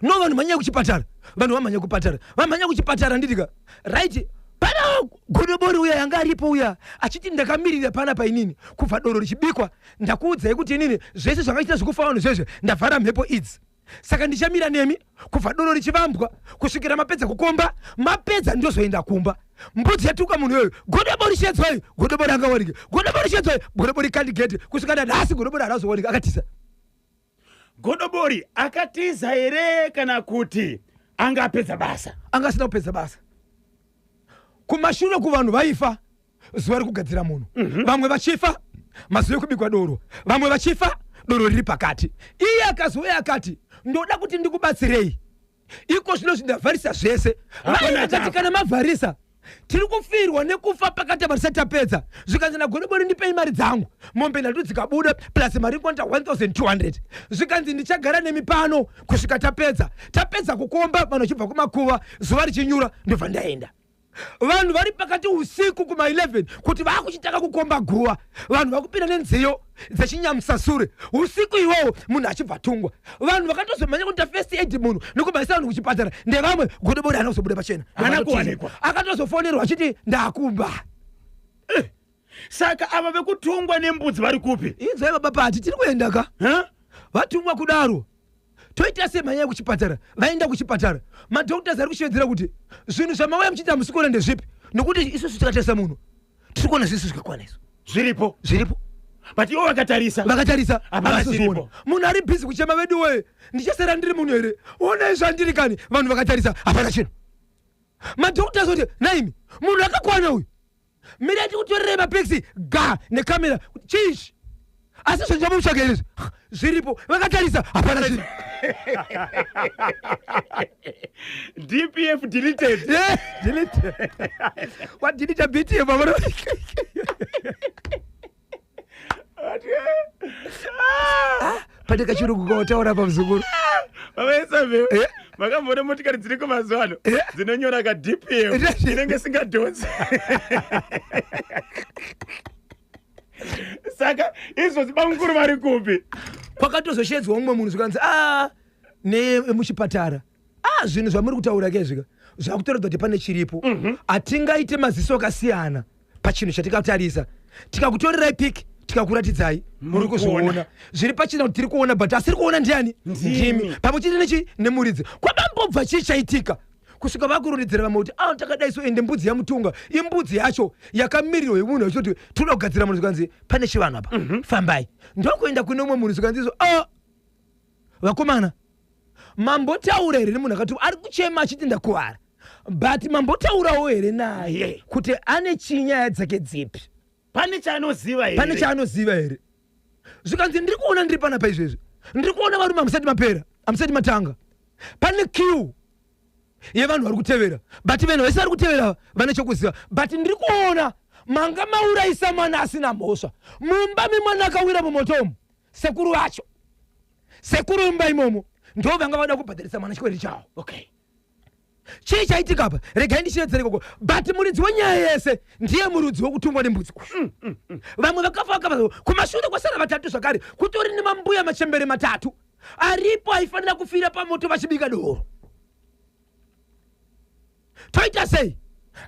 no. Vanhu mhanyai kuchipatara, vanhu vamhanya kupatara, vamhanya kuchipatara, nditika right. Pana godobori uya yanga aripo uya achiti ndakamirira pana painini kubva doro richibikwa. Ndakuudzai kuti inini zvese zvangaita zvekufa vanhu zvezve ndavhara mhepo idzi, saka ndichamira nemi kubva doro richivambwa kusvikira mapedza kukomba. Mapedza ndozoenda kumba. Mbudzi yatuka munhu iyoyo. Godobori shedzwai, godobori angawanike, godobori shedzwai, godobori kandigete. Kusvika nanhasi godobori harazowanika, akatisa. Godobori akatiza here kana kuti anga apedza basa? Anga asina kupedza basa. Kumashure kuvanhu vaifa zuva rekugadzira munhu, vamwe vachifa mazuva ekubikwa doro, vamwe vachifa doro riri pakati. Iye akazouya akati ndoda kuti ndikubatsirei iko zvino zvindavharisa zvese. Hapana Vai vakati chako. Kana mavharisa tiri kufirwa nekufa pakati apa tisati tapedza. Zvikanzi nagodobori ndipei mari dzangu, mombe nhatu dzikabuda plus mari inokwanita 1200. Zvikanzi ndichagara nemi pano kusvika tapedza. Tapedza kukomba, vanhu vachibva kumakuva, zuva richinyura, ndobva ndaenda. Vanhu vari pakati usiku kuma11 kuti vakuchitanga kukomba guva, vanhu vakupinda nenziyo dzechinyamusasure usiku iwowo, munhu achibva tungwa. Vanhu vakatozomhanya kuita first aid munhu nekumhanyisa vanhu kuchipatara ndevamwe. Godobori haana kuzobuda pachena. Haana kuwanikwa. Akatozofonerwa achiti ndakumba. Saka ava vekutungwa nembudzi vari kupi? Inzwai baba, pati tiri kuenda ka. Huh? Vatumwa kudaro toita semhanya yekuchipatara. Vaenda kuchipatara, madoctors ari kushevedzera kuti zvinhu zvamauya muchiita hamusi kuona ndezvipi, nokuti isusu tikatarisa munhu tiri kuona zvese zvikakwana isu. Zviripo. Zviripo. But ivo vakatarisa vakatarisa hapana havasizviona. chiripo. Munhu ari busy kuchema, vedu wee, ndichasara ndiri munhu here? Onai zvandiri kani. Vanhu vakatarisa hapana chinhu. Madoctors oti naimi munhu akakwana uyu, mirai tikutorerei mapikisi ga nekamera chiichi, asi zvinhu zvamutsvaga izvi zviripo. Vakatarisa hapana chinhu. DPF deleted. Yeah, delete. Wadelete BTF baba. Pane kachirungu kautaura pamuzukuru. Vavaisave Eh. makamboona motikari dziriko mazuva ano Eh. dzinonyora ka DPF inenge isingadhonzi? Saka izvozvi bamukuru vari kupi? Kwakatozoshedzwa mumwe munhu, zvikanzi a nemuchipatara, a zvinhu zvamuri kutaura kezvika zvakutoratidza kuti pane chiripo. Hatingaite maziso akasiyana pachinhu chatikatarisa. Tikakutorerai pic tikakuratidzai, muri kuona. kuzviona zviri pachena kuti tiri kuona, but asiri kuona ndiani? Ndimi pamwe chete nechi nemuridzi. Kwabambobva chii chaitika kusvika vakurondedzera vamwe kuti a takadai so, ende mbudzi yamutunga imbudzi yacho yakamirirwa yemunhu achitoti toda kugadzira munhu. Zvikanzi pane chivanhu apa, fambai. Ndokuenda kune umwe munhu, zvikanzi izvo a vakomana mambotaura here nemunhu akati ari kuchema achiti ndakuvara, but mambotaurawo here naye kuti ane chinyaya dzake dzipi? Pane chaanoziva here? Pane chaanoziva here? Zvikanzi ndiri kuona ndiri panapa izvezvi, ndiri kuona varume hamusati mapera, hamusati matanga, pane queue yevanhu vari kutevera, but vanhu vese vari kutevera vane chokuziva, but ndiri kuona manga maurayisa mwana asina mhosva mumba memwana akawira mumoto umu. Sekuru vacho, sekuru vemumba imomo ndo vanga vada kubhadharisa mwana chikwereti chavo. Chii chaitika apa? Regai ndichiredzere ikoko, but muridzi wenyaya yese ndiye muridzi wekutungwa nembudzi uyu. Vamwe vakafa vakafa kumashure, kwasara vatatu zvakare. Kutori nemambuya machembere matatu aripo aifanira kufira pamoto vachibika doro. Toita sei?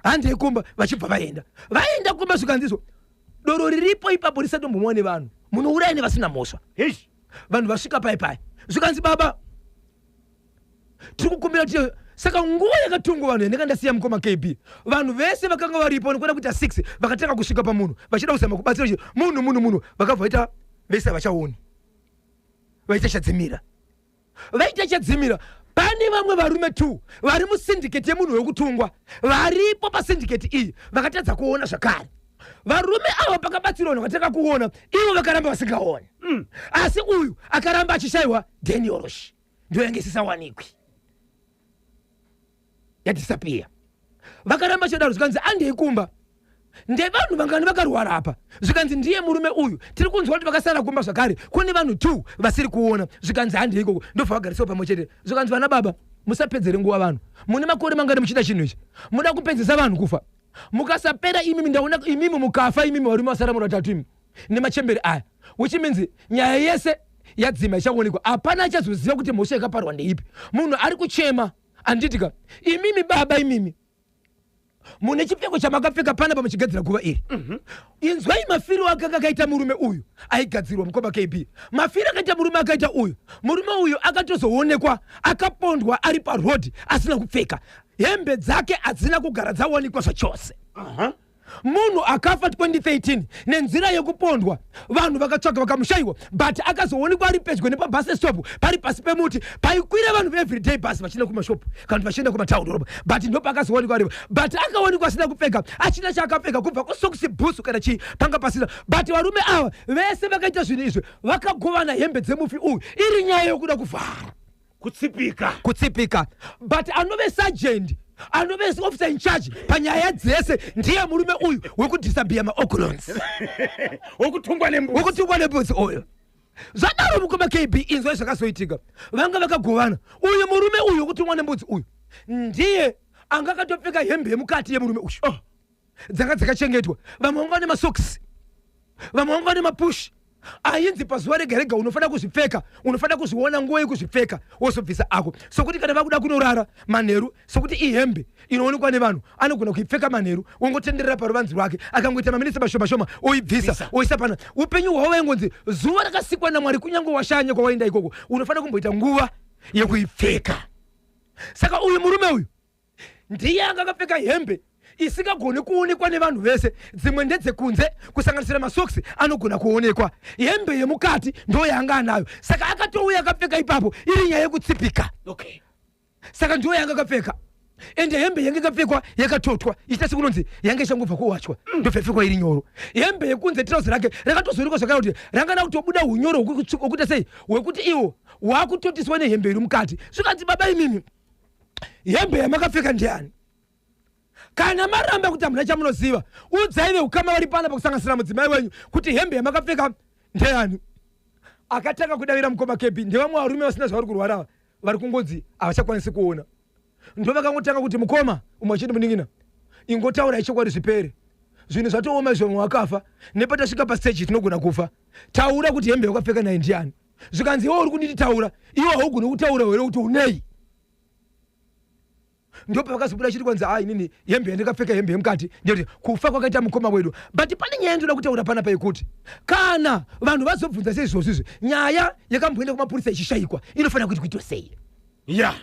Handei kumba. Vachibva vaenda, vaenda kumba, zvikanzizvo doro riripo ipapo risatombomwa nevanhu, munouraya nevasina mhosva. Eish. Vanhu vasvika pai pai, zvikanzi baba tiri kukumbira kuti saka nguva yakatungwa vanhu yandanga ndasiya mukoma KB, vanhu vese vakanga varipo nekuda kuita 6 vakatanga kusvika pamunhu vachida kuzama kubatsira munhu munhu munhu vakabva vaita vese havachaoni, vaita chadzimira, vaita chadzimira. Pane vamwe varume 2 vari musyndicate yemunhu wekutungwa varipo pasyndicate iyi vakatadza kuona zvakare. Varume ava pakabatsirwa vanhu vakatanga kuona, ivo vakaramba vasingaoni. Asi uyu akaramba achishayiwa, Daniel Rosh, ndo yange isisawanikwi. Yadisappear. Vakaramba chadaro, zvikanzi andei kumba. Ndevanhu vangani vakarwara apa? Zvikanzi ndiye murume uyu. Tiri kunzwa kuti vakasara kumba zvakare kune vanhu 2 vasiri kuona. Zvikanzi handei ikoko. Ndobva vagariswa pamwe chete. Zvikanzi vana baba, musapedzere nguva vanhu. Mune makore mangani muchiita chinhu ichi? Muda kupedzesa vanhu kufa. Mukasapera imimi, ndaona imimi mukafa imimi, varume vasara muri vatatu imi nemachembere aya, which means nyaya yese yadzima, ichaonekwa. Hapana achazoziva kuti mhosva yakaparwa ndeipi. Munhu ari kuchema, handitika? Imimi baba, imimi mune chipfeko chamakapfeka panapa muchigadzira guva iri. Inzwai mafiro akanga akaita murume uyu aigadzirwa, mukoma KB. Mafiro akaita murume akaita uyu, murume uyu akatozoonekwa akapondwa ari parodhi asina kupfeka hembe dzake, hadzina kugara dzawanikwa zvachose. Munhu akafa 2013 nenzira yekupondwa, vanhu vakatsvaga vakamushayiwa, but akazoonekwa ari pedyo nepabus stop, pari pasi pemuti paikwira vanhu veeveryday bus vachienda kumashopu kana kuti vachienda kumatauni roba, but ndopakazoonekwa aripo. But akaonekwa asina kupfeka, achina chaakapfeka, kubva kusokisi, bhusu kana chii, panga pasina. But varume ava vese vakaita zvinhu izvi vakagovana hembe dzemufi uyu, iri nyaya yokuda kuvhara. Kutsipika. Kutsipika. But anove sergeant, anove officer in charge panyaya dzese ndiye murume uyu wekudisappear maorgans. Wokutungwa nembuzi. Wekutungwa nembudzi uyu. Zvadaro, mukoma KB, inzwai zvakazoitika. Vanga vakagovana. Uyu murume uyu wekutungwa nembudzi uyu ndiye anga akatopfeka hembe yemukati yemurume uyu. Oh. Dzanga dzakachengetwa. Vamwe vanga vane masokisi, vamwe vanga vane mapushi ainzi pazuva rega rega unofanira kuzvipfeka, unofanira kuzviona nguva yekuzvipfeka, wozobvisa ako. Sokuti kana vakuda kunorara manheru, sokuti ihembe inoonekwa nevanhu, anogona kuipfeka manheru, wongotenderera paruvanzi rwake, akangoita maminitsi mashoma shoma oibvisa, oisa pana. Upenyu hwavo vaingonzi zuva rakasikwa naMwari, kunyange washanya kwawaenda ikoko, unofanira kumboita nguva yekuipfeka. Saka uyu murume uyu ndiye anga akapfeka hembe isingagoni kuonekwa nevanhu vese. Dzimwe ndedzekunze, kusanganisira masokisi anogona kuonekwa. Hembe yemukati ndo yaanga anayo. Saka akatouya akapfeka ipapo, iri nyaya yekutsipika. Saka ndiyo yanga akapfeka, ende hembe yange ikapfekwa yakatotwa, ichita sekunonzi yange ichangobva kuwachwa, ndobva yapfekwa iri nyoro. Hembe yekunze, tirauzi rake rakatozoonekwa zvakare kuti ranga rakutobuda unyoro hwekuita sei, hwekuti iwo hwakutotiswa nehembe iri mukati. Zvikanzi baba imimi, hembe yamakapfeka ndiani? Kana maramba kuti hamuna chamunoziva, udzai veukama vari pana pakusanganisira mudzimai wenyu kuti hembe yamakapfeka ndeyani. Akatanga kudavira, mukoma KB, ndevamwe varume vasina zvavari kurwara ava, vari kungonzi havachakwanisi kuona. Ndo vakangotanga kuti mukoma, umwe achiti munin'ina, ingotaurai chokwadi zvipere. Zvinhu zvatooma izvo, vamwe vakafa, nepatasvika pastage tinogona kufa. Taura kuti hembe yakapfeka naye ndiani. Zvikanzi iwe uri kunditi taura, iwe haugoni kutaura here kuti unei? Ndopavakazobuda chiti kwanzi a inini hembe yandakapfeka, hembe yemukati, ndekuti kufa kwakaita mukoma wedu. But pane nyaya yandoda kutaura panapa yekuti kana vanhu vazobvunza seizvozvo izvi, nyaya yakamboenda kumapurisa ichishayikwa inofanira kuti kuitwa sei? Ya,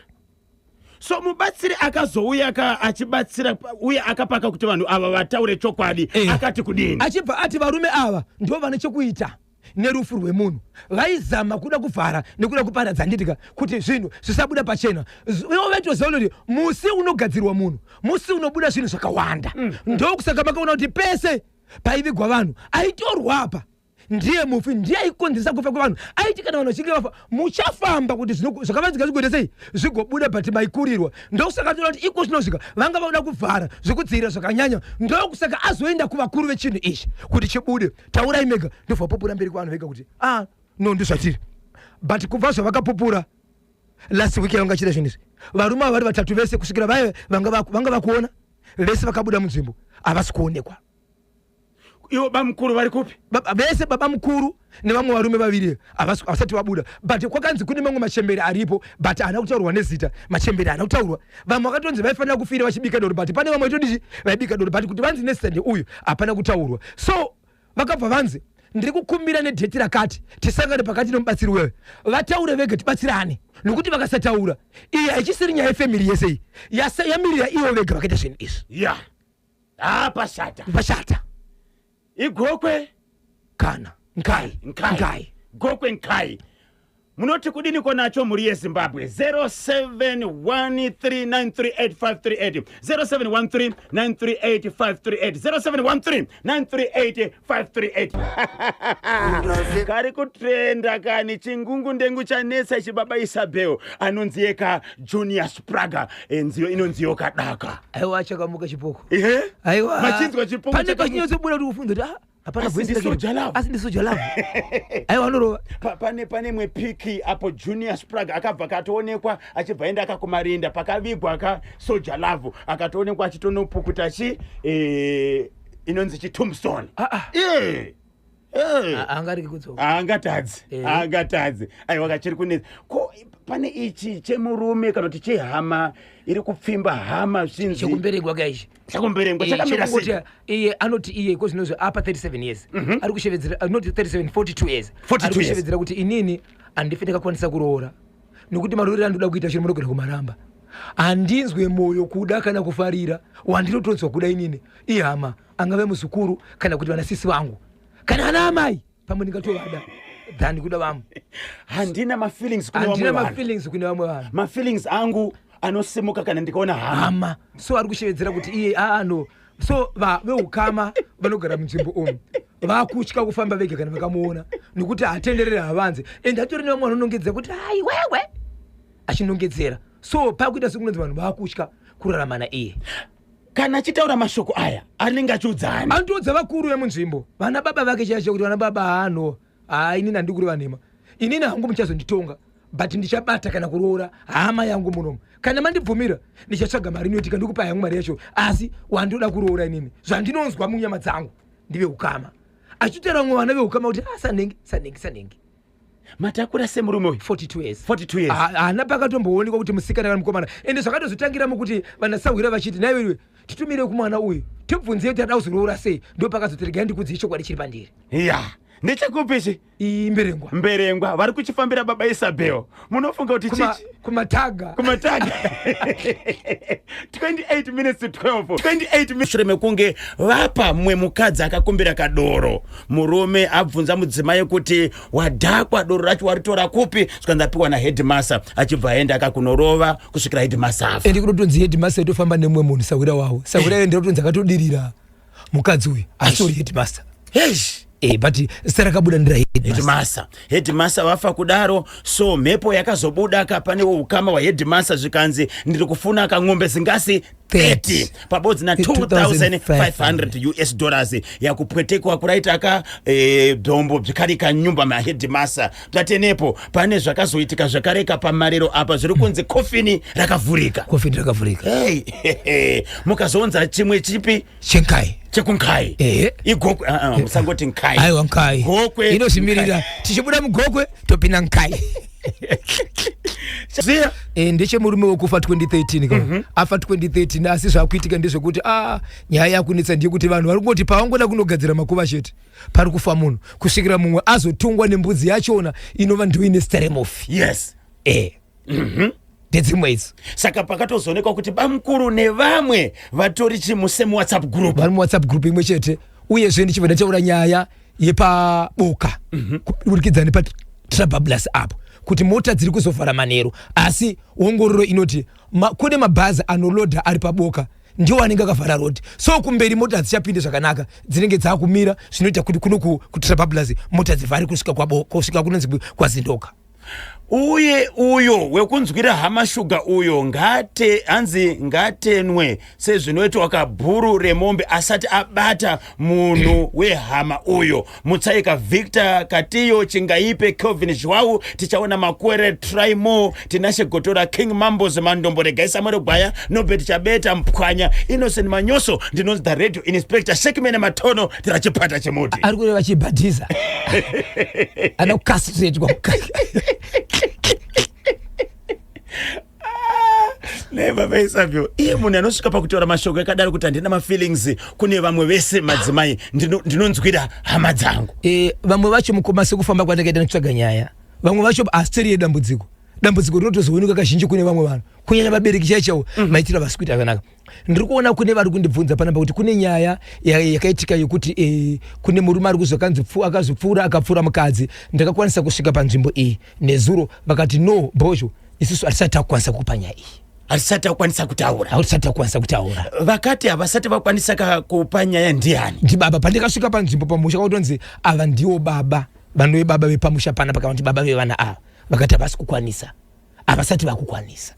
so mubatsiri akazouya ka achibatsira uye akapaka kuti vanhu ava vataure chokwadi. Akati kudini? Achibva ati varume ava ndo vane chekuita nerufu rwemunhu, vaizama kuda kuvhara nekuda kuparadza, handitika, kuti zvinhu zvisabuda pachena. Ivo vaitoziva kuti musi unogadzirwa munhu musi unobuda zvinhu zvakawanda. Ndokusaka makaona kuti pese paivigwa vanhu aitorwa apa ndiye mufi, ndiye aikonzeresa kufa kwevanhu. Aiti kana vanhu vachinge vafa, muchafamba kuti zvakavanzika zvigoita sei, zvigobuda, but maikurirwa. Ndokusaka toona kuti iko zvinosvika vanga vauda kuvhara zvekudzivirira zvakanyanya. Ndokusaka azoenda kuvakuru vechinhu ichi kuti chibude, taurai mega. Ndobva vapupura mberi kwevanhu vega kuti ah no, ndozvatiri. But kubva zvavakapupura last week yavanga chita zvinhu izvi, varume ava vari vatatu vese, kusvikira vaye vanga vakuona vese vakabuda munzvimbo, havasi kuonekwa. Ivo bamukuru vari kupi? Vese baba mukuru nevamwe varume vaviri havasati vabuda, but kwakanzi kune mamwe machembere aripo, but haana kutaurwa nezita. Machembere haana kutaurwa. Vamwe vakatonzi vaifanira kufira vachibika doro, but pane vamwe vaitodichi vaibika doro, but kuti vanzi nezita ndeuyu hapana kutaurwa. So vakabva vanzi ndiri kukumbira nedate rakati tisangane pakati nemubatsiri wewe, vataure vega, tibatsirane, nokuti vakasataura iyi haichisiri nyaya yefamily yese iyi. Yamirira ivo vega vakaita zvinhu izvi. Ya, ha, pashata. Pashata. Igokwe kana Nkai. Nkai. Nkai. Gokwe Nkai. Munoti kudini konacho mhuri yeZimbabwe? 0713938538, 0713938538, 0713938538. Kari kutrenda kani chingungu ndengu chanetsa chibaba Isabel anonzi yeka Junior Spraga. Nziyo inonziyo kadaka. Aiwa, chakamuka chipoko. Ihe. Aiwa. Machinzwa chipoko. Pane chakamuka. pachinyatsobuda kuti ufunze kuti, ah, hapana Asi voice ndi rake. Soul Jah Love. Asi ndi Soul Jah Love. Aiwa, anorova. Pane imwe piki apo Junior Sprag akabva akatoonekwa achibva enda akakumarinda pakavigwa ka Soul Jah Love, akatoonekwa achitonopukuta chi inonzi chitombstone. Ah, ah. Yeah. Angariki kudzoka. Haangatadzi. Haangatadzi. Aiwa, kachiri kunetsa. Ko pane ichi chemurume kana kuti chehama iri kupfimba hama zvinzi? Chekumberekwa kaichi. Chakumberengwa chakamira Chekungoti sei? Iye anoti iye ko zvinozvi apa 37 years ari kushevedzera, not 37, 42 years. 42 Ari years. kushevedzera kuti inini handifi ndakakwanisa kuroora nekuti maroorero andinoda kuita chiro munogona kumaramba. Handinzwe mwoyo kuda kana kufarira. Wandinotonzwa kuda inini ihama, angave muzukuru kana kuti vanasisi vangu kana ana amai, pamwe ndingatovada than kuda vamwe. Handina mafeelings kune vamwe Handina vanhu. mafeelings kune vamwe vanhu. Mafeelings angu anosimuka kana ndikaona hama. Hama. So ari kushevedzera kuti iye aano so veukama vanogara munzvimbo umu vakutya kufamba vega kana vakamuona nekuti hatendereri havanze, ende atori nevamwe vanonongedzera kuti ai wewe, achinongedzera. So pakuita sekunonzi vanhu vakutya kurarama naiye. Kana achitaura mashoko aya anenge achiudzani? Anotoudza vakuru vemunzvimbo, vana baba vake chaicho, kuti vana baba, haano haa, inini handiri kureva nhema. Inini hangu muchazonditonga, but ndichabata kana kuroora hama yangu munomu. Kana mandibvumira, ndichatsvaga mari inoitika, ndikupa yangu mari yacho. Asi wandoda kuroora inini, zvandinonzwa munyama dzangu, ndive ukama. Achitaura vamwe vana veukama kuti, "Ah, sanenge sanenge sanenge." Matakura semurume uyu? 42 years. 42 years. Haana pakatomboonekwa kuti musikana kana mukomana. Ende zvakatozotangira mukuti vanasahwira vachiti, "Naiwewe titumire kumwana uyu, tibvunzei kuti ada kuzoroora sei." Ndo pakazoti, "Regai ndikudzei chokwadi chiri pandiri." Ya, ndechekupi ichi? Imberengwa. Mberengwa. Vari kuchifambira baba Isabel. Munofunga kuti chichi? Kumataga. Kumataga. 28 minutes to 12, 28 minutes. Shure mekunge vapa mumwe mukadzi akakumbira kadoro, murume abvunza mudzimai kuti, "Wadhakwa, doro racho waritora kupi?" Zvikanzi, "Apiwa naheadmaster." Achibva aenda akakunorova kusvikira headmaster afa. Ende kutotonzi headmaster itofamba nemumwe munhu, sahwira wavo. Sahwira iyo ndotonzi akatodirira mukadzi uyu, asitori headmaster. Eish. But zita rakabuda ndira headmaster. Headmaster. Headmaster vafa kudaro, so mhepo yakazobuda ka pane ukama hwaheadmaster, zvikanzi, "Ndiri kufuna kang'ombe zingasi 30 pabodzi na 2500 US dollars." Yakupwetekwa kuraita ka dhombo bzvikari kanyumba maheadmaster. Bzatenepo pane zvakazoitika zvakareka pamariro apa, zviri kunzi kofini rakavhurika. Kofini rakavhurika. Hey, mukazounza chimwe chipi? Chenkai. Chekunkai. Ehe. Igokwe. Ah, ah, musangoti Nkai. Aiwa, Nkai. Gokwe. Inozvimirira. Tichibuda muGokwe topinda Nkai. Ziya. Ndechemurume wekufa 2013 ka. Afa 2013, asi zvakuitika ndezvekuti a nyaya yakunetsa ndeyekuti vanhu vari kungoti pavangoda kunogadzira makuva chete pari kufa munhu, kusvikira mumwe azotungwa nembudzi yachona inova ndo ine zita remufi. Ndedzimwe idzi. Saka pakatozoonekwa kuti bamukuru nevamwe vatori chimusame WhatsApp group. Vari muWhatsApp group imwe chete. Uyezve ndichibva ndataura nyaya yepaboka kuburikidza nepaTrabablas apo, kuti mota dziri kuzovhara manheru, asi ongororo inoti kune mabhazi anolodha ari paboka ndiwo anenge akavhara road, so kumberi mota hadzichapinde zvakanaka, dzinenge dzakumira, zvinoita kuti kuno kuTrabablas mota dzivhare kusvika kusvika kunonzi kwaZindoka. Uye uyo wekunzwira hama shuga uyo, ngate hanzi ngatenwe sezvinoitwa kabhuru remombe asati abata munhu wehama uyo. Mutsaika Victor Katiyo, Chingaipe Kelvin Zhwau, tichaona Makwere, Trimo Tinashe, Gotora King Mambos Mandombo, Regai Samuel Gwaya, Nobert Chabeta Mpwanya, Innocent Manyoso. Ndinonzi the radio inspector Shekmene Matono, tirachipata chemuti. Ari kureva chibhadhiza ana kucastratewa. Neva Isabel, iye munhu anosvika pakutaura mashoko akadaro kuti, "Handina mafeelings kune vamwe vese madzimai, ndinonzwira hama dzangu." Vamwe vacho mukoma, sekufamba kwandakaita nekutsvaga nyaya, vamwe vacho asitori yedambudziko. Dambudziko rinotozooneka kazhinji kune vamwe vanhu, kunyanya vabereki chaivo chaivo, maitiro avasi kuita akanaka. Ndiri kuona kune vari kundibvunza panapa kuti kune nyaya yakaitika yekuti kune murume ari kuzokanzi akazopfuura, akapfuura mukadzi. Ndakakwanisa kusvika panzvimbo iyi nezuro, vakati, "No, Bhozho, isusu hatisati takukwanisa kukupa nyaya iyi." Hatisati takukwanisa kutaura. Hatisati takukwanisa kutaura. Vakati havasati vakwanisa kupa nyaya ndiani? Ndibaba. Pandikasvika panzvimbo pamusha, kwakutonzi ava ndiwo baba, vanove baba vepamusha panapa, kana kuti baba vevana ava. Vakati havasi kukwanisa, havasati vakukwanisa.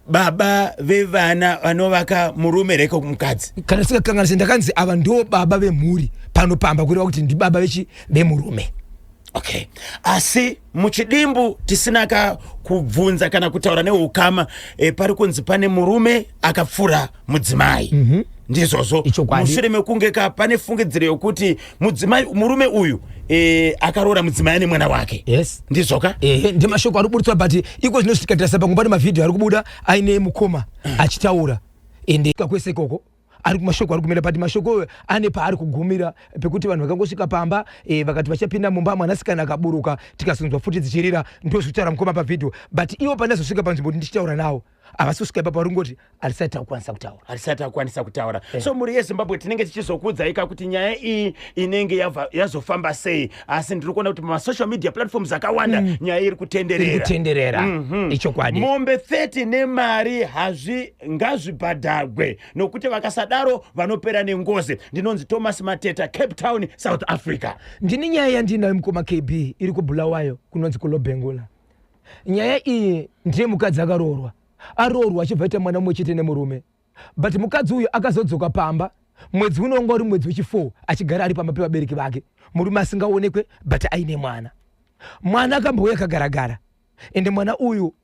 Baba vevana vanovaka murume reko mukadzi? Kana sikakanganisi, ndakanzi ava ndiwo baba vemhuri pano pamba, kureva kuti ndibaba vechi vemurume. Okay, asi muchidimbu, tisina ka kubvunza kana kutaura neukama, pari kunzi pane murume akapfura mudzimai, ndizvozvo? Ichokwadi. Mushure mekunge ka pane fungidziro yokuti mudzimai, murume uyu akaroora mudzimai ane mwana wake. Yes. Ndizvoka? Ehe, ndemashoko ari kuburitswa, but iko zvino tikatarisa pamwe pane mavhidhiyo ari kubuda aine mukoma achitaura, ende kwese ikoko ari kumashoko ari kumira, but mashoko ane paari kugumira pekuti vanhu vakangosvika pamba, vakati vachapinda mumba, mwanasikana akaburuka, tikazonzwa futi dzichirira. Ndozvitaura mukoma pavhidhiyo, but ivo pandazosvika panzvimbo kuti ndichitaura navo, havasi kusvika ipapo, vari kungoti hatisati takukwanisa kutaura. Hatisati takukwanisa kutaura. So mhuri yeZimbabwe, tinenge tichizokuudzai ka kuti nyaya iyi inenge yazofamba sei, asi ndiri kuona kuti pamasocial media platforms akawanda nyaya iri kutenderera. Iri kutenderera. Ichokwadi. Mombe 30 nemari hazvi ngazvibhadhagwe, nokuti vakasadaro vanopera nengozi. Ndinonzi Thomas Mateta, Cape Town, South Africa. Ndini nyaya yandinayo, mukoma KB, iri kuBulawayo, kunonzi kuLobengula. Nyaya iyi ndiye mukadzi akaroorwa, aroorwa achibva aita mwana mumwe chete nemurume, but mukadzi uyu akazodzoka pamba mwedzi unonga uri mwedzi wechi4 achigara ari pamba pevabereki vake, murume asingaonekwe, but aine mwana. Mwana akambouya akagaragara, ende mwana uyu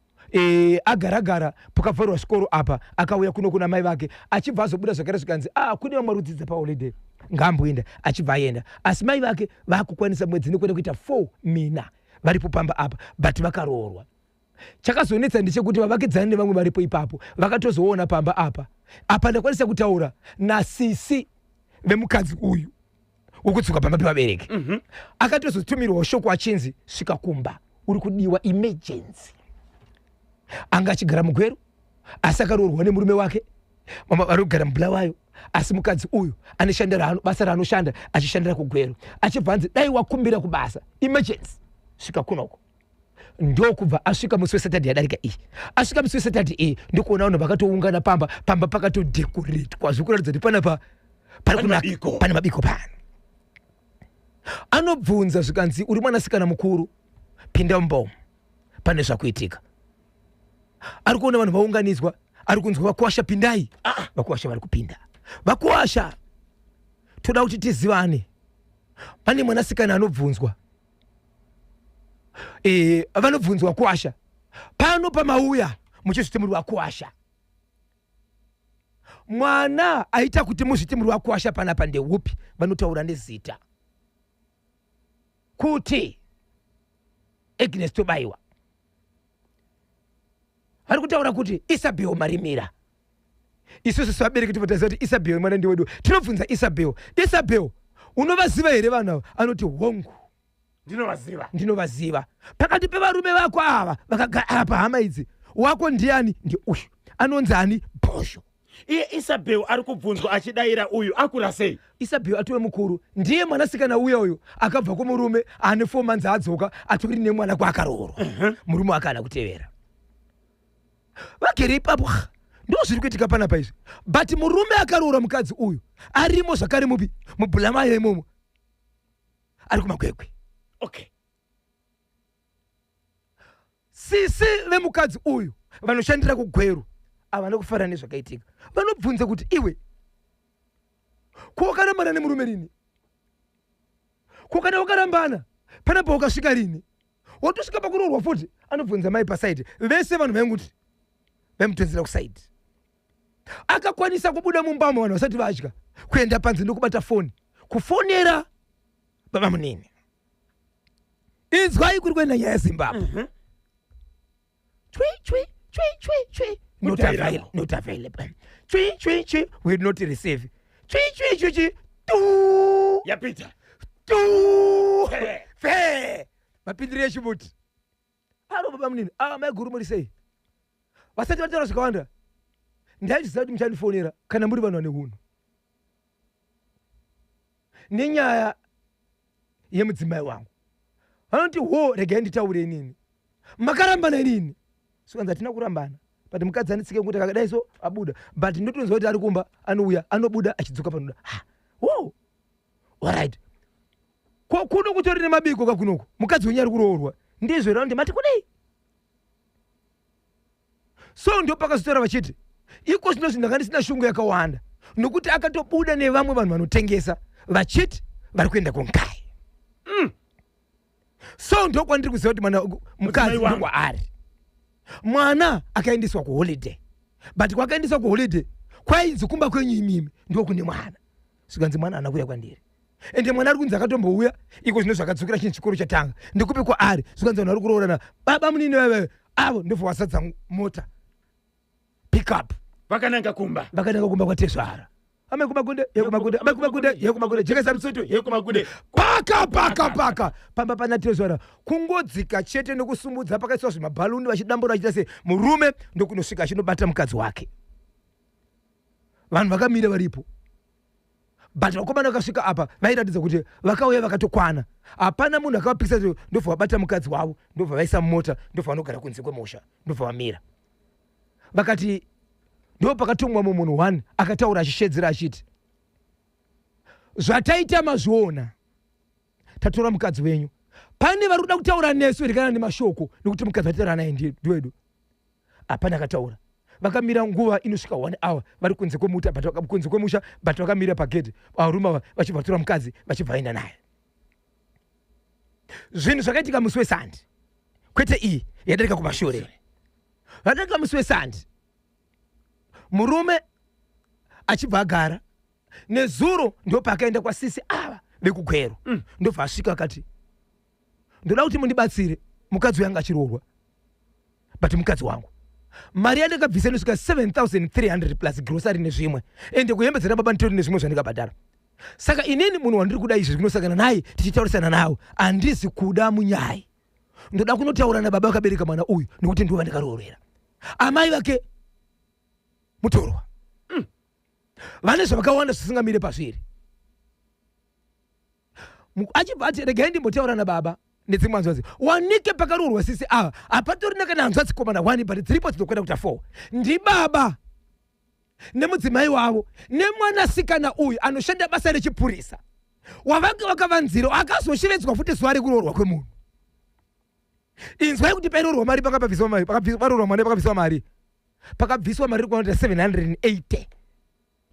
agaragara pakavharwa zvikoro apa, akauya kuno kuna mai vake, achibva azobuda zvakare, zvikanzi, "Ah, kune vamwe rudzidza paholiday, ngaamboenda." Achibva aenda, asi mai vake vakukwanisa mwedzi nekuenda kuita 4 mina varipo pamba apa, but vakaroorwa. Chakazonetsa ndechekuti vavakidzani nevamwe varipo ipapo vakatozoona pamba apa. Apa ndakwanisa kutaura nasisi vemukadzi uyu wekudzoka pamba pevabereki. Akatozotumirwawo shoko achinzi, "Svika kumba, uri kudiwa emergency." Anga achigara muGweru, asi akaroorwa nemurume wake. Mama vari kugara muBulawayo, asi mukadzi uyu anoshandira basa raanoshanda achishandira kuGweru. Achibva anzi, "Dai wakumbira kubasa emergency, svika kunoko." Ndokubva asvika musi weSaturday yadarika iyi. Asvika musi weSaturday iyi, ndokuona vanhu vakatoungana pamba. Pamba pakatodekoretwa zvekuratidza kuti panapa pari Pane kunaka. Mabiko. Pane mabiko pano. Anobvunza, zvikanzi, "Uri mwanasikana mukuru, pinda mumba, pane zvakuitika." Ari kuona vanhu vaunganidzwa, ari kunzwa, "Vakuwasha, pindai." Vakuwasha vari kupinda. "Vakuwasha, toda kuti tizivane. Pane mwanasikana anobvunzwa." Vanobvunzwa kuwasha, "Pano pamauya muchizviti muri vakuwasha, mwana aita kuti muzviti muri vakuwasha panapa ndeupi?" Vanotaura nezita kuti Agnes Tobaiwa. Vari kutaura kuti Isabel Marimira. Isusu sevabereki tinotaziva kuti Isabel mwana ndewedu. Tinobvunza Isabel, "Isabel, unovaziva here vanhu ava?" Anoti, "Hongu." Ndinovaziva. "Ndinovaziva. Pakati pevarume vako ava vakagara apa, hama idzi, wako ndiani?" "Ndi uyu, anonzi ani? Bhosho." Iye Isabel ari kubvunzwa achidayira uyu akura sei? Isabel atove mukuru. Ndiye mwanasikana uya uyu akabva kumurume ane 4 months, adzoka atori nemwana kwaakaroorwa. Murume wake ana kutevera. Vagere ipapo, ha, ndo zviri kuitika panapa izvi, but murume akaroora mukadzi uyu arimo zvakare mupi muBhulamayo imomo, ari kuMakwekwe. Sisi vemukadzi uyu vanoshandira kuGweru havana kufara nezvakaitika. Vanobvunza kuti, "Iwe, ko wakarambana nemurume rini? Ko kana wakarambana panapa wakasvika rini, watosvika pakuroorwa futi?" Anobvunza mai paside. Vese vanhu vainguti vaimutonzera kuside. Akakwanisa kubuda mumbamo vanhu vasati vadya, kuenda panze ndokubata foni, kufonera baba munini. Inzwai kuri kuenda nyaya yeZimbabwe. Chwi chwi chwi chwi chwi, not Kudayirako. available, not available, chwi chwi chwi, will not receive, chwi chwi chwi chwi, tu. Yapita. Tu. Fe. Fe mapindiro echimuti. Aro baba munini, ah maiguru muri sei? Vasati vataura zvakawanda, ndaizviziva kuti muchandifonera kana muri vanhu vane hunhu. Nenyaya yemudzimai wangu vanoti ho, regai nditaure inini, makarambana inini. Sikanzi hatina kurambana, but mukadzi anetsike kuti akadai so abuda, but ndotonzwa kuti ari kumba, anouya anobuda achidzoka panoda. Ha, wo, alright, ko kuno kutori nemabiko kakunoko, mukadzi wenyu ari kuroorwa, ndizvo here? Mati kudei? So ndo pakazotaura vachiti iko zvino zvinhu ndanga ndisina shungu yakawanda, nokuti akatobuda nevamwe vanhu vanotengesa vachiti vari kuenda kunkai. So ndokwandiri kuziva kuti mwana mukadzi ndokwaari. Mwana akaendeswa kuholiday, but kwakaendeswa kuholiday kwainzi kumba kwenyu imimi ndokune mwana. Zvikanzi mwana haana kuuya kwandiri, ende mwana ari kunzi akatombouya iko zvino zvakadzokera chinhu chikoro chatanga, ndikupi kwaari? Zvikanzi vanhu vari kuroorana, baba munini vave avo, ndobva wasadza mota pickup. Vakananga kumba. Vakananga kumba kwatezvara. Amai kumagunde, yekumagunde, amai kumagunde, yekumagunde, jekesa mutsutu, yekumagunde. Paka paka paka pamba pana tezvara, kungodzika chete nokusumudza, pakaiswa zvimabhaluni, vachidambura vachiita sei, murume ndokunosvika achinobata mukadzi wake. Vanhu vakamira varipo, but vakomana vakasvika apa vairatidza kuti vakauya vakatokwana. Hapana munhu akavapikisa. Ndobva vabata mukadzi wavo, ndobva vaisa mumota, ndobva vanogara kunze kwemusha, ndobva vamira. Vakati ndo pakatumwa munhu one akataura achishedzera achiti, "Zvataita mazviona, tatora mukadzi wenyu. Pane vari kuda kutaura nesu here kana nemashoko? Nekuti mukadzi vataura naye ndiwedu." Hapana akataura. Vakamira nguva inosvika one hour vari kunze kwemuta, but kunze kwemusha, but vakamira pagedhi. Varume ava vachibva vatora mukadzi, vachibva vaenda naye. Zvinhu zvakaitika musi weSande, kwete iyi yadarika kumashure, vadarika musi weSande. Murume achibva agara. Nezuro ndopaakaenda kwasisi ava vekugwero. Ndobva asvika akati, "Ndoda kuti mundibatsire, mukadzi uyu anga achiroorwa, but mukadzi wangu mari yandakabvisa inosvika 7300 plus grocery nezvimwe, ende kuhembe dzana baba nditori nezvimwe zvandikabhadhara. Saka inini munhu wandiri kuda izvi kunosangana naye tichitaurisana nawo, handisi kuda munyai. Ndoda kunotaura nababa vakabereka mwana uyu, nekuti ndivo vandakaroorera, amai vake mutorwa. Vane zvavakawanda zvisingamire pazviri." Achibva ati, "Regai ndimbotaura nababa nedzimwe hanzvadzi." Wanike pakaroorwa sisi ava hapatorina kana hanzvadzi komana one, but dziripo dzinokwenda kuita four. Ndibaba nemudzimai wavo nemwanasikana uyu anoshanda basa rechipurisa wavange vakavanzira, akazoshevedzwa futi zuva rekuroorwa kwemunhu. Inzwai kuti pairoorwa mari, pakabviswa mari, paroorwa mwana, pakabviswa mari, pakabviswa mari iri kuita 780,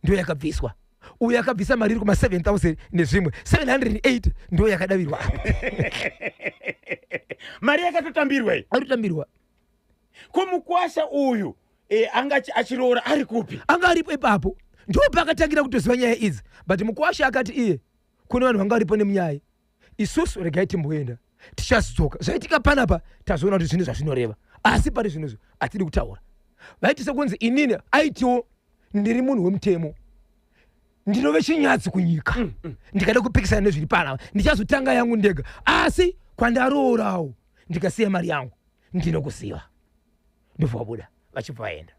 ndo yakabviswa. Uyu akabvisa mari iri kuma 7000 nezvimwe, 780 ndo yakadavirwa apa. Mari yakatotambirwa iyi? Arikutambirwa. Ko mukwasha uyu anga achiroora ari kupi? Anga aripo ipapo, ndo paakatangira kutoziva nyaya idzi. But mukwasha akati iye kune vanhu vanga varipo nemunyaya, isusu regai timboenda, tichazodzoka. Zvaitika panapa tazoona kuti zvinhu zvazvinoreva, asi pari zvinhu hatidi kutaura. Vaiti sekunzi inini aitiwo ndiri munhu wemutemo, ndinove chinyadzi kunyika. Ndikada kupikisana nezviri panapa, ndichazotanga yangu ndega, asi kwandaroorawo ndikasiya mari yangu ndinokuziva. Ndobva vabuda vachibva vaenda.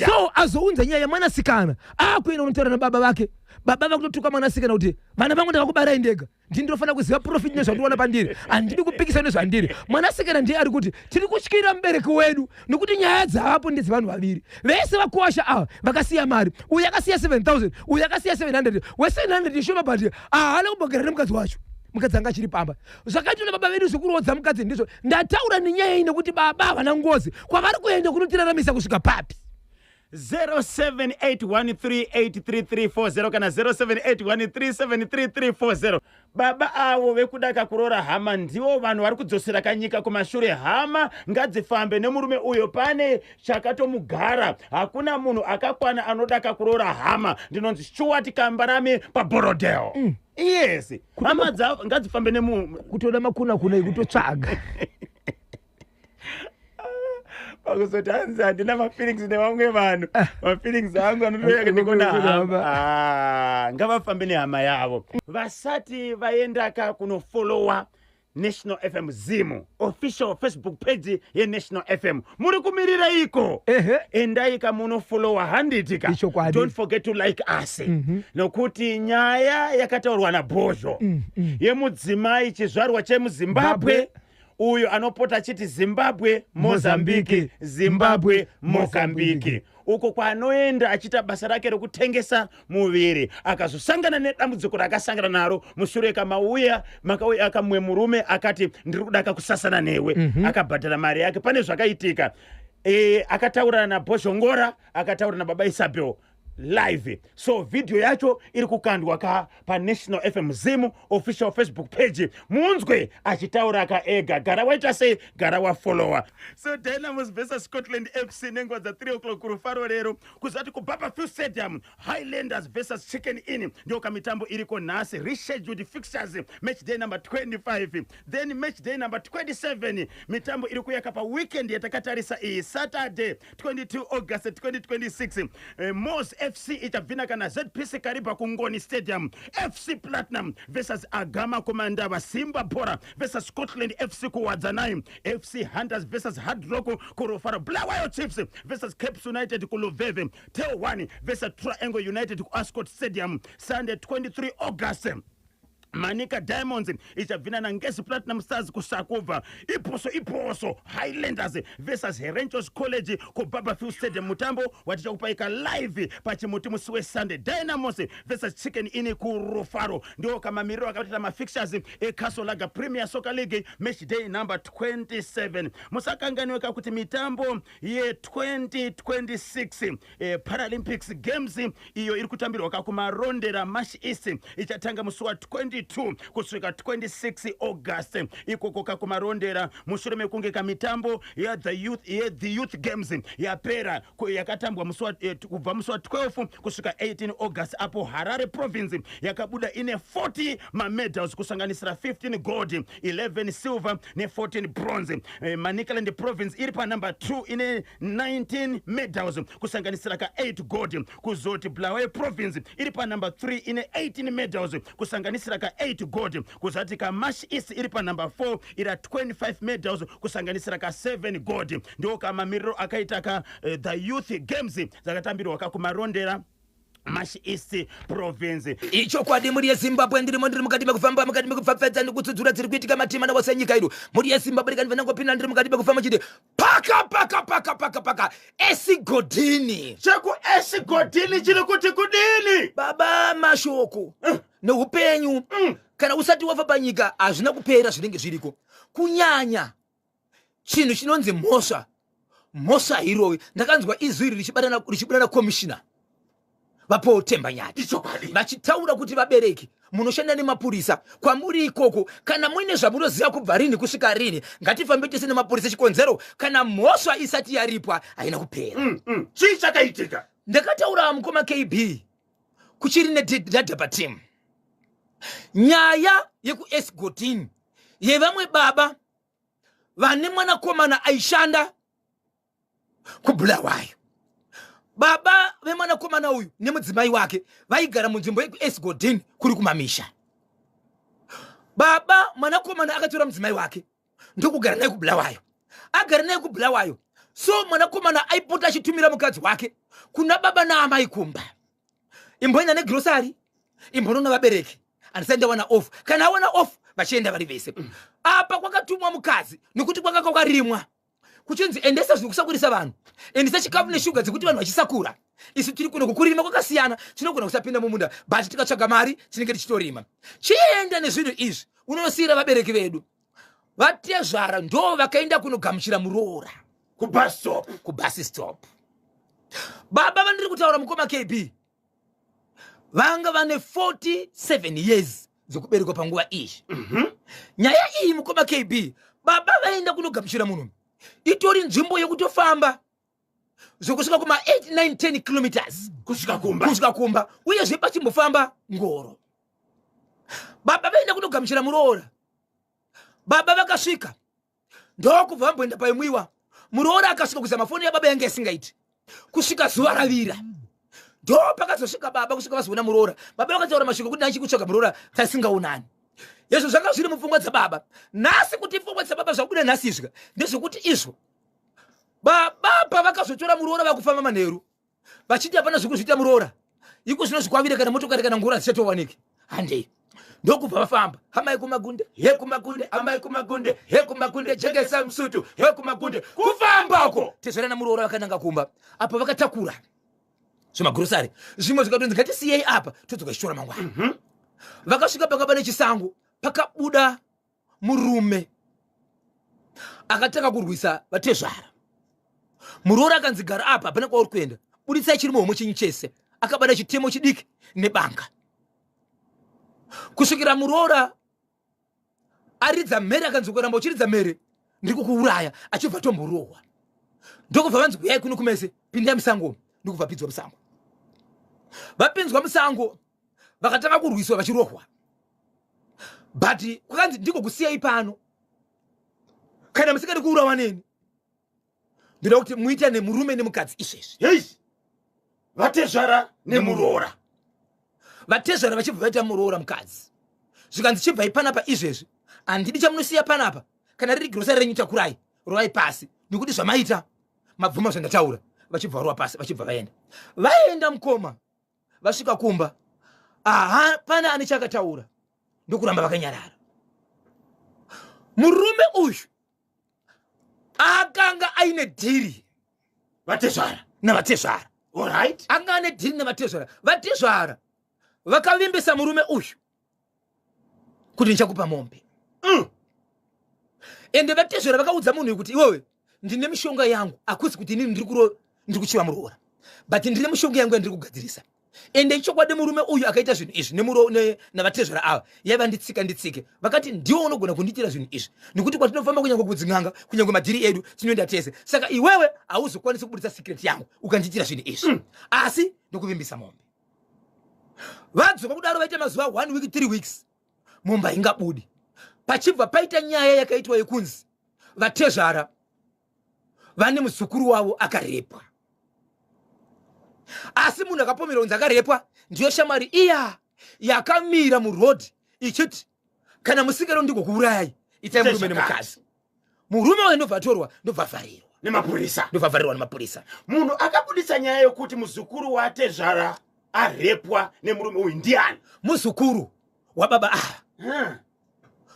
So azounza nyaya yemwanasikana, akuenda kunotaura nababa vake. Baba vakutotuka mwanasikana kuti, "Vana vangu ndakakubarai ndega, ndini ndinofanira kuziva profit nezvandiwana pandiri, handidi kupikisa nezvandiri." Mwanasikana ndiye ari kuti tiri kutyira mubereki wedu, nokuti nyaya dzavapo ndedzevanhu vaviri vese vakuwasha ava vakasiya mari. Uyu akasiya 7000, uyu akasiya 700. We700 ishoma, but haana kumbogara nemukadzi wacho, mukadzi anga achiri pamba. Zvakaitwa nababa vedu zvekuroodza mukadzi ndizvo ndataura nenyaya iyi, nekuti baba havana ngozi kwavari kuenda kunotiraramisa kusvika papi? 0781383340 kana 0781373340. Baba avo vekudaka kuroora hama ndivo vanhu vari kudzosera kanyika kumashure. Hama ngadzifambe nemurume uyo, pane chakatomugara. Hakuna munhu akakwana anodaka kuroora hama. Ndinonzi Stuart Kambarami paBorodale. Yes, hama dzavo ngadzifambe nemu Kutoda makuna kuna ekutotsvaga. Pakuzoti hanzi handina mafeelings nevamwe vanhu, mafeelings angu anotoya ndikona hama. Ah, ngavafambe nehama yavo vasati vaendaka kunofolowa. National FM Zim official Facebook page yeNational FM. Muri kumirira iko? Ehe. Endai kamunofollowa, handiti ka? Ichokwadi. Don't forget to like us. Nokuti nyaya yakataurwa naBhozho yemudzimai chizvarwa chemuZimbabwe Zimbabwe. uyo anopota achiti Zimbabwe, Mozambique, Mozambique, Zimbabwe, Mozambique, Mozambique. uko kwaanoenda achiita basa rake rekutengesa muviri, akazosangana nedambudziko raakasangana naro mushure kamauya makauya akamumwe murume akati, "Ndiri kuda kakusasana newe." Akabhadhara mari yake. Pane zvakaitika. Akataura naBhozhongora, akataura nababa Isabel live. So vhidhiyo yacho iri kukandwa ka paNational FM Zim official Facebook page, munzwe achitaura ka ega. Gara waita sei? Gara wafollowa. So Dynamos versus Scotland FC nenguva dza3 o'clock kuRufaro rero. Kuzati kuBarbourfields Stadium, Highlanders versus Chicken Inn, ndio kamitambo iriko nhasi, rescheduled fixtures, match day number 25. Then match day number 27, mitambo iri kuyaka paweekend yatakatarisa iyi, Saturday 22 August 2026. MWOS FC ichabvina kana ZPC Kariba kuNgoni Stadium, FC Platinum versus Agama kuMandava, Simba Bhora versus Scotland FC kuWadzanai, FC Hunters versus Hard Rock kuRufaro, Bulawayo Chiefs versus Caps United kuLuveve, TelOne versus Triangle United kuAscot Stadium. Sunday 23 August, Manica Diamonds ichabvina naNgezi Platinum Stars kuSakubva, Iposo Iposo Highlanders versus Herentals College kuBarbourfields Stadium, mutambo watichakupaika live pachimuti musi weSunday. Dynamos versus Chicken Inn kuRufaro. Ndio kamamiriro akaita mafixtures eCastle Lager Premier Soccer League, match day number 27. Musakanganweka kuti mitambo ye2026 Paralympics Games iyo iri kutambirwa kakuMarondera, Mash East, ichatanga musi wa22 kusvika 26 August ikoko kakuMarondera, mushure mekunge kamitambo yethe Youth Games yapera, yakatambwa kubva musi wa12 kusvika 18 August, apo Harare Province yakabuda ine 40 mamedals, kusanganisira 15 gold, 11 silver ne14 bronze. Manicaland Province iri panumber 2 ine 19 medals, kusanganisira ka 8 gold. Kuzoti Bulawayo Province iri panumber 3 ine 18 medals, kusanganisira ka 8 gold. Kuzati kaMash East iri panumber 4 ira 25 medals, kusanganisira ka 7 gold. Ndo kamamiriro akaita ka the Youth Games dzakatambirwa kakuMarondera, Mash East Province. Ichokwadi, muri yeZimbabwe, ndirimo, ndiri mukati mekufamba, mukati mekupfapfedza nekutsudzura dziri kuitika matima nawose enyika ino. Muri yeZimbabwe, ndikanibva ndangopinda, ndiri mukati mekufamba chiti paka paka paka paka paka Esigodini. ChekuEsigodini chiri kuti kudini? Baba, mashoko neupenyu kana usati wafa panyika hazvina kupera, zvinenge zviriko, kunyanya chinhu chinonzi mhosva. Mhosva hirovi. Ndakanzwa izwi iri richibuda nakomishina vaPaul Temba Nyati vachitaura kuti vabereki munoshanda nemapurisa kwamuri ikoko, kana muine zvamunoziva kubva rini kusvika rini, ngatifambe tese nemapurisa. Chikonzero, kana mhosva isati yaripwa haina kupera. Chii chakaitika? Ndakataura, mukoma KB, kuchiri nedhadhapa team, nyaya yekuEsigodini yevamwe baba vane mwanakomana aishanda kuBulawayo. Baba vemwanakomana uyu nemudzimai wake vaigara munzvimbo yekuEsigodini, kuri kumamisha. Baba mwanakomana akatora mudzimai wake ndokugara naye kuBulawayo. Agara naye kuBulawayo, so mwanakomana aipota achitumira mukadzi wake kuna baba naamai kumba: "Imboenda negrocery, imbonoona vabereki, handisati ndawana off." Kana awana off, vachienda vari vese. Apa kwakatumwa mukadzi nekuti kwakanga kwakarimwa, kuchinzi, "Endesa zvinokusakurisa vanhu, endesa chikafu neshuga dzekuti vanhu vachisakura. Isu tiri kuno kukurima kwakasiyana, tinogona kusapinda mumunda, but tikatsvaga mari tinenge tichitorima. Chienda nezvinhu izvi unosiyira vabereki vedu." Vatezvara ndo vakaenda kunogamuchira muroora kubus stop. Kubus stop. Baba vandiri kutaura, mukoma KB, vanga vane 47 years dzekuberekwa panguva iyi. Nyaya iyi, mukoma KB, baba vaenda kunogamuchira munhu, itori nzvimbo yekutofamba zvokusvika kuma 8 9 10 kilometers kusvika kumba. Kusvika kumba, uyezve pachimbofamba ngoro. Baba vaenda kunogamuchira muroora. Baba vakasvika ndokubva vamboenda paimwiwa. Muroora akasvika kuzama foni yababa yange isingaiti kusvika zuva ravira. Ndo pakazosvika baba, kusvika vazoona muroora. Baba vakataura mashoko kuti, "Ndachikutsvaga muroora, tasingaonani." Izvo zvanga zviri mupfungwa dzababa. Nhasi kuti pfungwa dzababa zvabuda nhasi izvi ndezvekuti izvo baba pavakazotora muroora vakufamba manheru vachiti hapana zvekuzviita muroora iko zvino zvikwavire kana motokari kana ngoro hadzichatowaniki, handei. Ndokubva vafamba, amai kumagunde, he kumagunde, amai kumagunde, he kumagunde, jekesa musutu, he kumagunde. Kufambako tezvara namuroora vakananga kumba apo vakatakura zvemagrosari zvimwe, zvikatonzi ngatisiyei apa, todzoka chitora mangwana. Vakasvika panga pane chisango, pakabuda murume akatanga kurwisa vatezvara. Muroora akanzi, "Gara apa, hapana kwauri kuenda, buditsai chiri muhomwe chenyu chese." Akabata chitemo chidiki nebanga kusvikira muroora aridza mhere. Akanzi, "Ukaramba uchiridza mhere, ndiri kukuuraya." Achibva tomborohwa, ndokubva vanzi, "Uyai kuno kumese, pindai musango." Ndokubva pinzwa musango. Vapinzwa musango, vakatanga kurwiswa vachirohwa, but kwakanzi, "Ndiko kusiyai pano. Kana musingadi kuurawa neni, ndoda kuti muite nemurume nemukadzi izvezvi." Hei, vatezvara nemuroora. Vatezvara vachibva vaita muroora mukadzi. Zvikanzi, "Chibvai panapa izvezvi, handidi chamunosiya panapa. Kana riri girosari renyu, takurai, rovai pasi, nekuti zvamaita mabvuma zvandataura." Vachibva varova pasi, vachibva vaenda. Vaenda mukoma, vasvika kumba, aha, pana ane chakataura, ndokuramba vakanyarara. Murume uyu akanga aine dhiri. Vatezvara. Navatezvara. Alright. Anga ane dhiri navatezvara. Vatezvara vakavimbisa murume uyu kuti, "Ndichakupa mombe." Ende vatezvara vakaudza munhu uyu kuti, "Iwewe, ndine mishonga yangu. Hakusi kuti inini ndiri kuchiva muroora, but ndine mishonga yangu yandiri kugadzirisa." Ende ichokwadi, murume uyu akaita zvinhu izvi navatezvara ava yaiva nditsika nditsike. Vakati, "Ndiwo unogona kundiitira zvinhu izvi, nekuti kwatinofamba, kunyange kudzin'anga, kunyange madhiri edu, tinoenda tese. Saka iwewe hauzokwanisi kubudisa secret yangu ukandiitira zvinhu izvi, asi ndokuvimbisa mombe." Vadzoka kudaro, vaita mazuva one week, 3 weeks, mombe haingabudi. Pachibva paita nyaya yakaitwa yekunzi vatezvara vane muzukuru wavo akarepwa, asi munhu akapomerwa kunzi akarepwa ndiyo shamwari iya yakamira murodhi ichiti, "Kana musingado, ndikokuurayai, itai murume nemukadzi." Murume uyu ndobva atorwa, ndobva avharirwa. Nemapurisa. Ndobva avharirwa nemapurisa. Munhu akabudisa nyaya yokuti muzukuru watezvara arepwa nemurume uyu ndiani? Muzukuru wababa ava.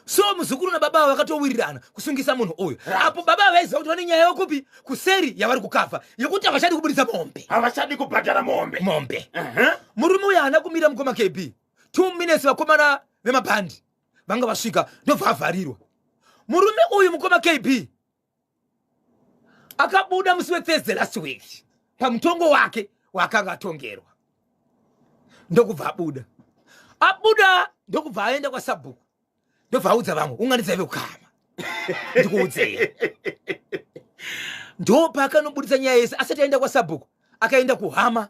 So muzukuru nababa ava vakatowirirana kusungisa munhu uyu. Apo baba ava vaiziva kuti vane nyaya yokupi kuseri yavari kukafa yekuti havachadi kubudisa mombe. Havachadi kubhadhara mombe. Mombe. Murume uyu haana kumira, mukoma KB, 2 minutes vakomana vemabhandi vanga vasvika, ndobva avharirwa murume uyu. Mukoma KB, akabuda musi weThursday last week pamutongo wake waakanga atongerwa, ndokubva abuda. Abuda, ndokubva aenda kwasabhuku, ndobva audza vamwe, "Unganidzai vekukama, ndikuudzei." Ndopaakanobudisa nyaya yese. Asati aenda kwasabhuku, akaenda kuhama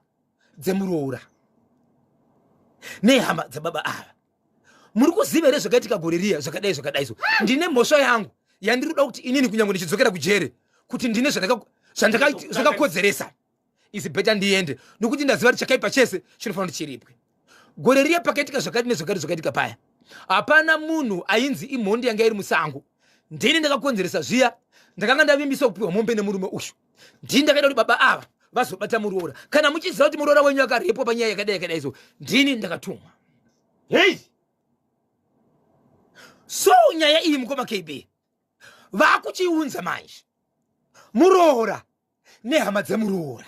dzemuroora nehama dzababa ava. "Muri kuziva here zvakaitika gore riya, zvakadai zvakadai? So ndine mhosva yangu yandiri kuda kuti inini kunyange ndichidzokera kujere, kuti ndine zvakakodzeresa, isi better ndiende, nokuti ndaziva kuti chakaipa chese chinofanira kuti chiripwe. Gore riya pakaitika zvakati nezvakati zvakaitika paya, hapana munhu ainzi imhondi yanga iri musango. Ndini ndakakonzeresa zviya. Ndakanga ndavimbiswa kupiwa mombe nemurume uyu. Ndini ndakaita kuti baba ava vazobata muroora. Kana muchiziva kuti muroora wenyu akarepwa panyaya yakadai yakadai, so ndini ndakatumwa." Hei. So nyaya iyi, mukoma KB, vakuchiunza manje muroora nehama dzemuroora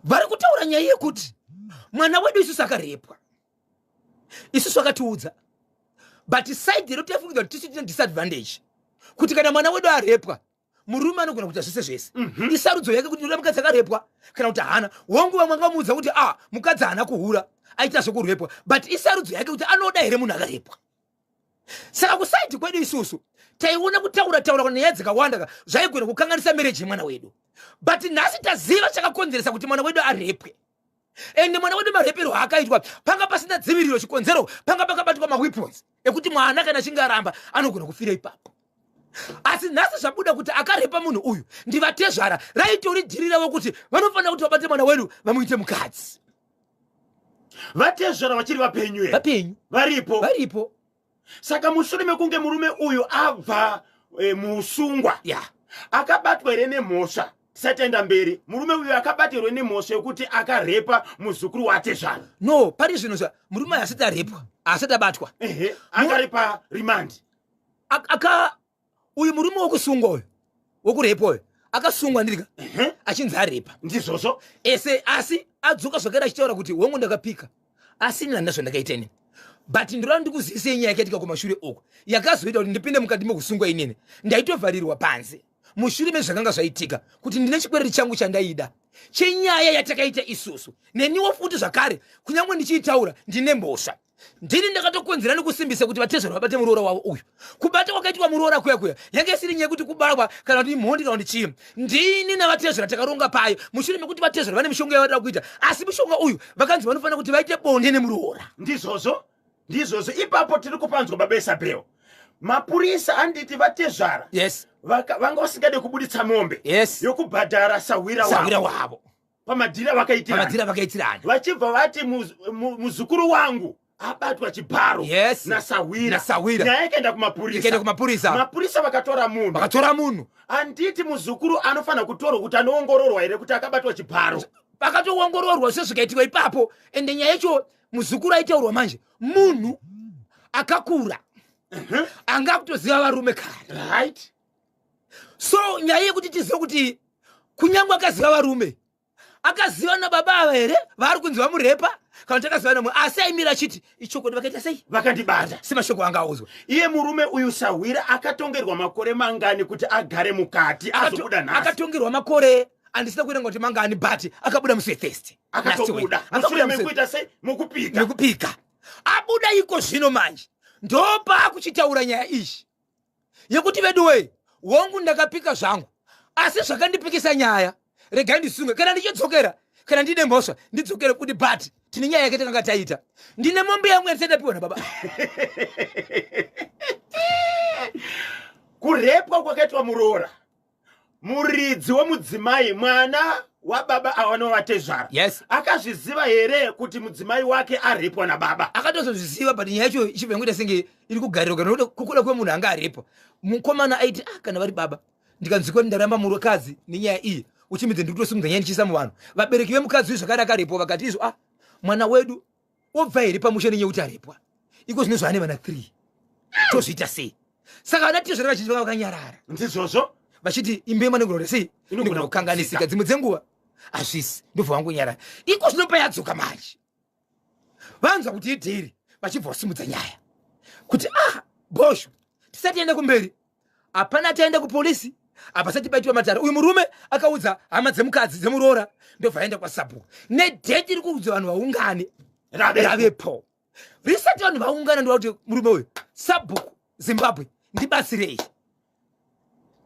vari kutaura nyaya yekuti mwana wedu isusu akarepwa, isusu akatiudza, but side iro taifungidzwa kuti tisu tine disadvantage, kuti kana mwana wedu arepwa, murume anogona kuita zvese zvese. Isarudzo yake kuti ndoda mukadzi akarepwa kana kuti haana. Hongu, vamwe vangamuudza kuti a mukadzi haana kuhura, aita zvekurepwa, but isarudzo yake kuti anoda here munhu akarepwa. Saka kuside kwedu isusu taiona kutaura taura nyaya dzakawanda ka zvaigona kukanganisa marriage yemwana wedu, but nhasi taziva chakakonzeresa kuti mwana wedu arepwe. Ende mwana wedu marepero aakaitwa, panga pasina dziviriro. Chikonzero, panga pakabatwa maweapons ekuti mwana kana achinge aramba anogona kufira ipapo. Asi nhasi zvabuda kuti akarepa munhu uyu ndivatezvara. Raitori dhiri ravo kuti vanofanira kuti vabate mwana wedu, vamuite mukadzi. Vatezvara vachiri vapenyu here? Vapenyu. Varipo. Varipo. Saka mushure mekunge murume uyu abva muusungwa, akabatwa here nemhosva? Tisati mberi, murume uyu akabatirwe nemhosva yekuti akarepa muzukuru watezvara? No, pari zvino zva murume uyu asati arepwa, asati abatwa. Ehe, akaripa remand. Aka uyu murume wokusungwa uyu, wokurepa uyu, akasungwa ndirika achinzi arepa. Ndizvozvo. Ese, asi adzoka zvakare achitaura kuti hongu, ndakapika, asi ini handina zvandakaita inini, but ndinoda ndikuzivisei nyaya yakaitika kumashure uku yakazoita kuti ndipinde mukati mekusungwa. Inini ndaitovharirwa panze mushure mezvakanga zvaitika, kuti ndine chikwereti changu chandaida chenyaya yatakaita isusu. Neniwo futi zvakare, kunyange ndichiitaura, ndine mhosva. Ndini ndakatokonzera nekusimbisa kuti vatezvara vabate muroora wavo uyu. Kubata kwakaitwa muroora kuya kuya yange isiri nyaya yekuti kubarwa kana kuti imhondi kana kuti chii. Ndini navatezvara takaronga payo mushure mekuti vatezvara vane mishonga yavada kuita, asi mushonga uyu vakanzi vanofanira kuti vaite bonde nemuroora. Ndizvozvo, ndizvozvo. Ipapo tiri kupanzwa, baba Isabel. Mapurisa, anditi vatezvara Yes. Vanga vasingade kubuditsa mombe yokubhadhara sahwira sahwira wavo wavo pamadhiri avakaitirana. Pamadhiri avakaitirana. Vachibva vati muzukuru wangu abatwa chibharo nasahwira. Nasahwira. Nyaya ikaenda kumapurisa. Ikaenda kumapurisa. Mapurisa vakatora munhu. Vakatora munhu. Handiti muzukuru anofanira kutorwa kuti anoongororwa here kuti akabatwa chibharo? Pakatoongororwa sezvikaitikwa ipapo. Ende nyaya yacho, muzukuru aitaurwa manje munhu akakura anga akutoziva varume kare. So nyaya yekuti tizive kuti kunyange akaziva varume, akaziva nababa ava here vaari kunzi vamurepa, kana kuti akaziva namwe, asi aimira achiti ichokwadi, vakaita sei? Vakandibata. Semashoko anga audzwa. Iye murume uyu sahwira akatongerwa makore mangani kuti agare mukati, azobuda nhasi? Akatongerwa makore andisina kuerenga kuti mangani, but akabuda musi weThursday. Akatobuda mushure mekuita sei? Mukupika. Nekupika. Abuda iko zvino manje ndopaakuchitaura nyaya iyi yekuti veduwei, hongu ndakapika zvangu, asi zvakandipikisa nyaya, regai ndisunge. Kana ndichidzokera, kana ndine mhosva, ndidzokere kuti, but tine nyaya yake takanga taita, ndine mombe yangu yandisati ndapiwa nababa. Kurepwa kwakaitwa muroora, muridzi wemudzimai, mwana wababa ava novatezvara, akazviziva here kuti mudzimai wake arepwa nababa? Akatozozviziva, but nyaya yacho ichibva yangoita senge iri kugarirwa kana kukuda kwemunhu anga arepa. Mukomana aiti, ah, kana vari baba, ndikanzwikwa kuti ndaramba mukadzi nenyaya iyi, uchimidze ndiri kutosimudza nyaya ndichiisa muvanhu. Vabereki vemukadzi uyu zvakare akarepwa vakati izvo, ah, mwana wedu obva here pamusha nenyaya yekuti arepwa? Iko zvino zvaane vana 3, tozviita sei? Saka vana tezvara vazhinji vanga vakanyarara. Ndizvozvo. Vachiti imbema inogona sei? Inogona kukanganisika dzimwe dzenguva, hazvisi ndobva vangonyarara. Iko zvino payadzoka manje, vanzwa kuti idhiri, vachibva vasimudza nyaya kuti, ah, bhosho, tisati tiende kumberi, hapana taenda kupolisi, hapasati paitwa matare. Uyu murume akaudza hama dzemukadzi, dzemuroora, ndobva aenda kwasabhuku nedate iri kuudza vanhu vaungane. Ravepo risati vanhu vaungana, ndova kuti murume uyu, sabhuku, Zimbabwe, ndibatsirei.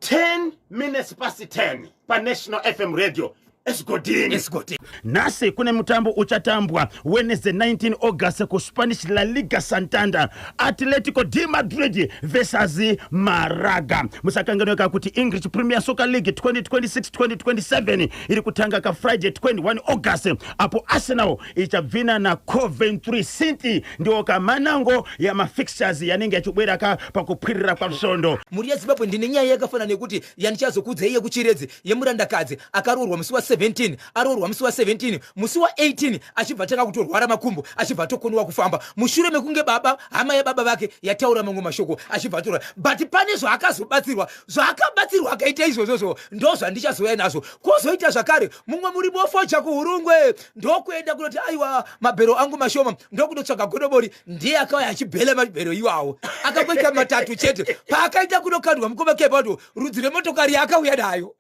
10 minutes past 10 paNational FM Radio, Esigodini. Esigodini. Nhasi kune mutambo uchatambwa Wednesday 19 August kuSpanish La Liga Santander, Atletico de Madrid versus Malaga. Musakanganweka kuti English Premier Soccer League 2026-2027 iri kutanga kaFriday 21 August apo Arsenal ichabvina naCoventry City. Ndiwo kamanango yamafixtures yanenge yachibweraka pakupwirira kwasvondo. Mhuri yeZimbabwe, ndine nyaya yakafanana nekuti yandichazokuudzai yekuChiredzi, yemurandakadzi akaroorwa musi wa17. Aroorwa musi wa17, musi wa18 achibva tanga kutorwara makumbo, achibva atokoniwa kufamba mushure mekunge baba, hama yababa vake yataura mamwe mashoko, achibva atorwa. But pane zvaakazobatsirwa, zvaakabatsirwa akaita izvozvozvo, ndo zvandichazouya nazvo. Kwozoita zvakare mumwe murimi wefodya kuHurungwe, ndokuenda kunoti, aiwa, mabhero angu mashoma, ndokunotsvaga godobori, ndiye akauya achibhela mabhero iwawo, akangoita matatu chete. Paakaita kunokandwa mukoma kepato, rudzi rwemotokari yaakauya nayo.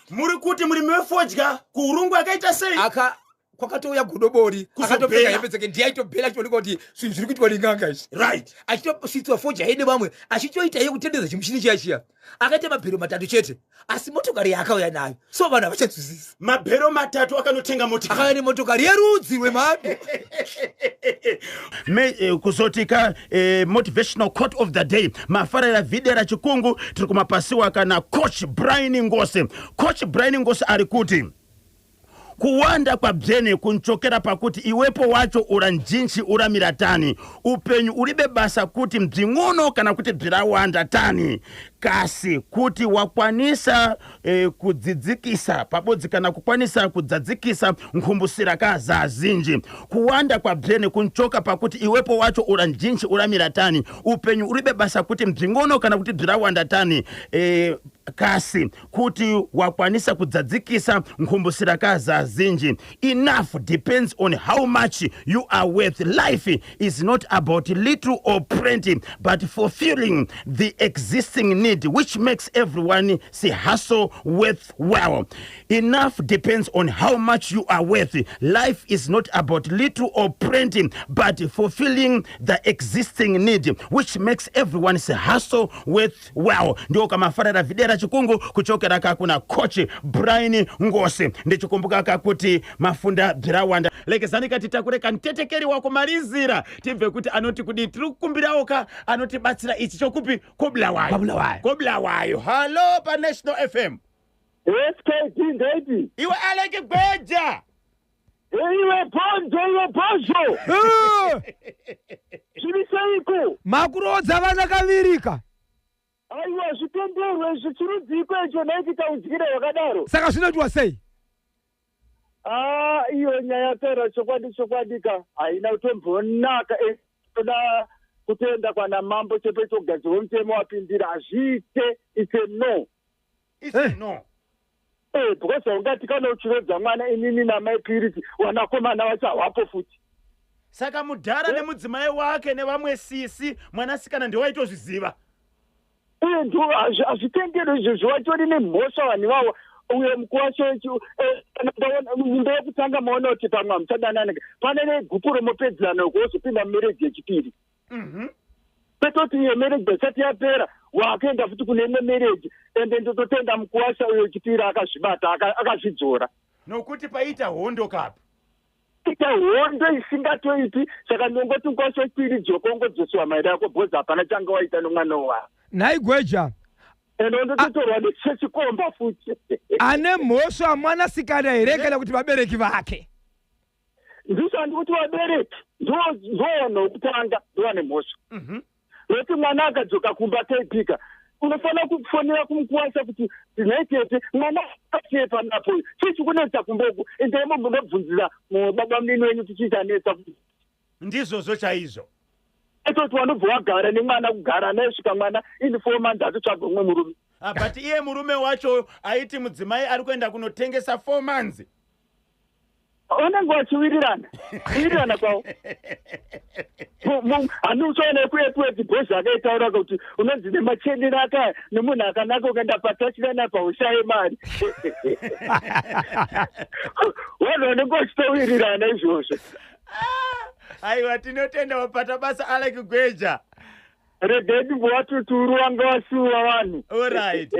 Muri kuti murimi wefodya kuHurungwe akaita sei? Aka kwakatouya godobori Kuzobhela. akatopfeka hembe dzake, ndiye aitobhela, achitooneka kuti zvinhu zviri kuitwa neng'anga izvi. Achitosvitswa fodya ine vamwe, achitoita iye kutendedza chimushini chiya chiya, akaita mabhero matatu chete, asi motokari yaakauya nayo, so vanhu havachanzwisisi. Mabhero matatu akanotenga motikari. Akauya nemotokari yerudzi rwemhando. Kuzotika motivational quote of the day, mafarira vhidera chikungu, tiri kumapasiwa kana Coach Brian Ngose. Coach Brian Ngose ari kuti, Kuwanda kwabzene kunchokera pakuti iwepo wacho ura njinji uramira tani. Upenyu uribe basa kuti mbzing'ono kana kuti bzirawanda tani, kasi kuti wakwanisa kudzidzikisa pabodzi kana kukwanisa kudzadzikisa nkhumbusira ka zazinji. Kuwanda kwabzene kunchoka pakuti iwepo wacho ura njinji uramira tani. Upenyu uribe basa kuti mbzing'ono kana kuti bzirawanda tani, kasi kuti wakwanisa kudzadzikisa nkhumbusira ka zazinji. Enough depends on how much you are worth. Life is not about little or plenty, but fulfilling the existing need, which makes everyone see hustle worthwhile. Enough depends on how much you are worth. Life is not about little or plenty, but fulfilling the existing need, which makes everyone see hustle worthwhile. Ndiwo kamafarira videra chikungu kuchokera kakuna Coach Brian Ngosi. Ndichikumbuka kakuti mafunda bzirawanda. Lekezani kati takure kantetekeri wakumalizira tibve kuti anoti kudii. Tiri kukumbirawo ka anotibatsira ichi chokupi koBulawayo. KwaBulawayo. KoBulawayo. Hallo paNational FM. SKD ndeti. Iwe Aleki Gweja. Iwe Bhonzo, iwe Bhonzo. Zviri seiko? Makuroodza vana kavirika. Aiwa, zvitenderwe izvi, chirudziko icho naiti taudyire hwakadaro. Saka zvinoitwa sei? Ah, iyo nyaya yataura chokwadi, chokwadi ka haina kutombonaka. Toda kutoenda kwana mambo chepe chogadzirwa mutemo wapindira. Hazviite, it's a no. It's a no. Because haungati kana uchirodza mwana inini namai Purity, wanakomana vacho hawapo futi. Saka mudhara nemudzimai wake nevamwe sisi mwanasikana ndewaitozviziva. Uye ndo hazvitenderwe izvozvo, vatori nemhosva vanhu ivavo. Uye mukuwasha nyimba yekutanga maona kuti pamwe hamuchadanana, pane negupuro mopedzerana uko, wozopinda mumarriage yechipiri. Kwete iyo marriage isati yapera wakuenda futi kune imwe marriage. Ende ndototenda mukuwasha uyo wechipiri akazvibata, akazvidzora. Nokuti paita hondo kapi. Ita hondo isingatoiti. Saka ndongoti mukuwasha wechipiri dzoka, ungodzosiwa mari yako, bhozi hapana changa waita nomwana wavo. Nhai Gweja. Ende ondototorwa nechechikomba futi. Ane mhosva mwanasikana here kana kuti vabereki vake? Ndizvo handikuti vabereki ndowana wokutanga ndowane mhosva. Nokuti mwana akadzoka kumba keipika, unofanira kufonera kumukuwasha kuti nhai tete, mwana asiye panapo, chii chikunetsa kumba uku? Endaimo munobvunzira baba munini wenyu tichiitanetsa. Ndizvozvo chaizvo. Etoti wanobva wagara nemwana, kugara naye svika mwana in 4 months atotsvaga umwe murume. Ah, but iye murume wacho aiti mudzimai ari kuenda kunotengesa 4 months. Vanenge vachiwirirana, kuwirirana kwavo. Hani uchaona kuEpworth bhozi akaitaura kuti unonzi nemachenero akaya nemunhu akanaka, ukaenda patachirana paushaye mari. Vanhu vanenge vachitowirirana izvozvo. Aiwa, tinotenda, wapata basa Alec Gweja. Regai ndimbovatuturu vanga vasuwa vanhu. Alright.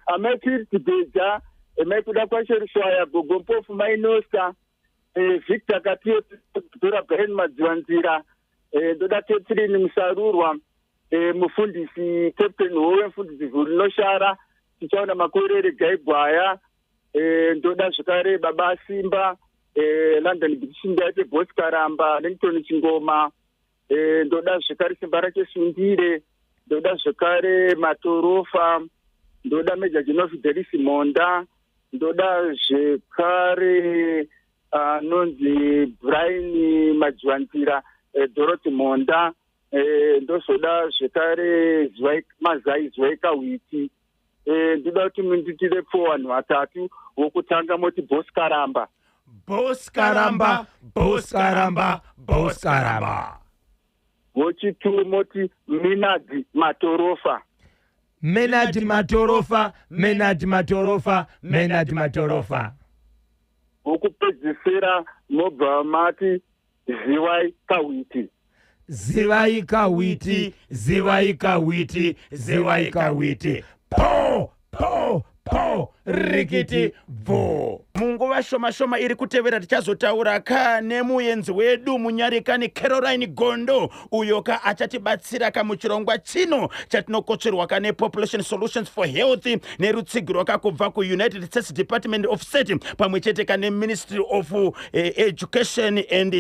Amai Purity Gweja, mai Kuda kwaSherishwaya, Gogo Mpofu, Mainosta, Victor Katiyo, Dora Brian Madziwanzira, ndoda Catherine Musarurwa, mufundisi Captain Howe, mufundisi Vurinoshara, tichaona Makorere Gaigwaya, ndoda zvekare Baba Simba, London Bitishingaite, Bos Karamba, Langton Chingoma, ndoda zvekare Simba Rake Sundire, ndoda zvekare Matorofa, ndoda Major General Fidelis Monda, ndoda zvekare anonzi Brian Madziwanzira, Dorothy Monda, ndozoda zvekare Zwai Mazai, Zwai Kahwiti. Ndoda kuti munditire pfo vanhu vatatu. Wokutanga moti Bos Karamba. Bos Karamba, Bos Karamba, Bos Karamba. Wochitu moti Minadi Matorofa. Menadi Matorofa, Menadi Matorofa, Menadi Matorofa. Wokupedzisira mobva mati Ziwai Kahwiti. Zivai Kahwiti, Zivai Kahwiti, Zivai Kahwiti. Po po po. Rikiti bvu. Munguva shoma shoma iri kutevera tichazotaura ka nemuenzi wedu munyarikani Caroline Gondo, uyo ka achatibatsira ka muchirongwa chino chatinokotsverwa ka nePopulation Solutions for Health nerutsigiro ka kubva kuUnited States Department of State pamwe chete ka neMinistry of Education and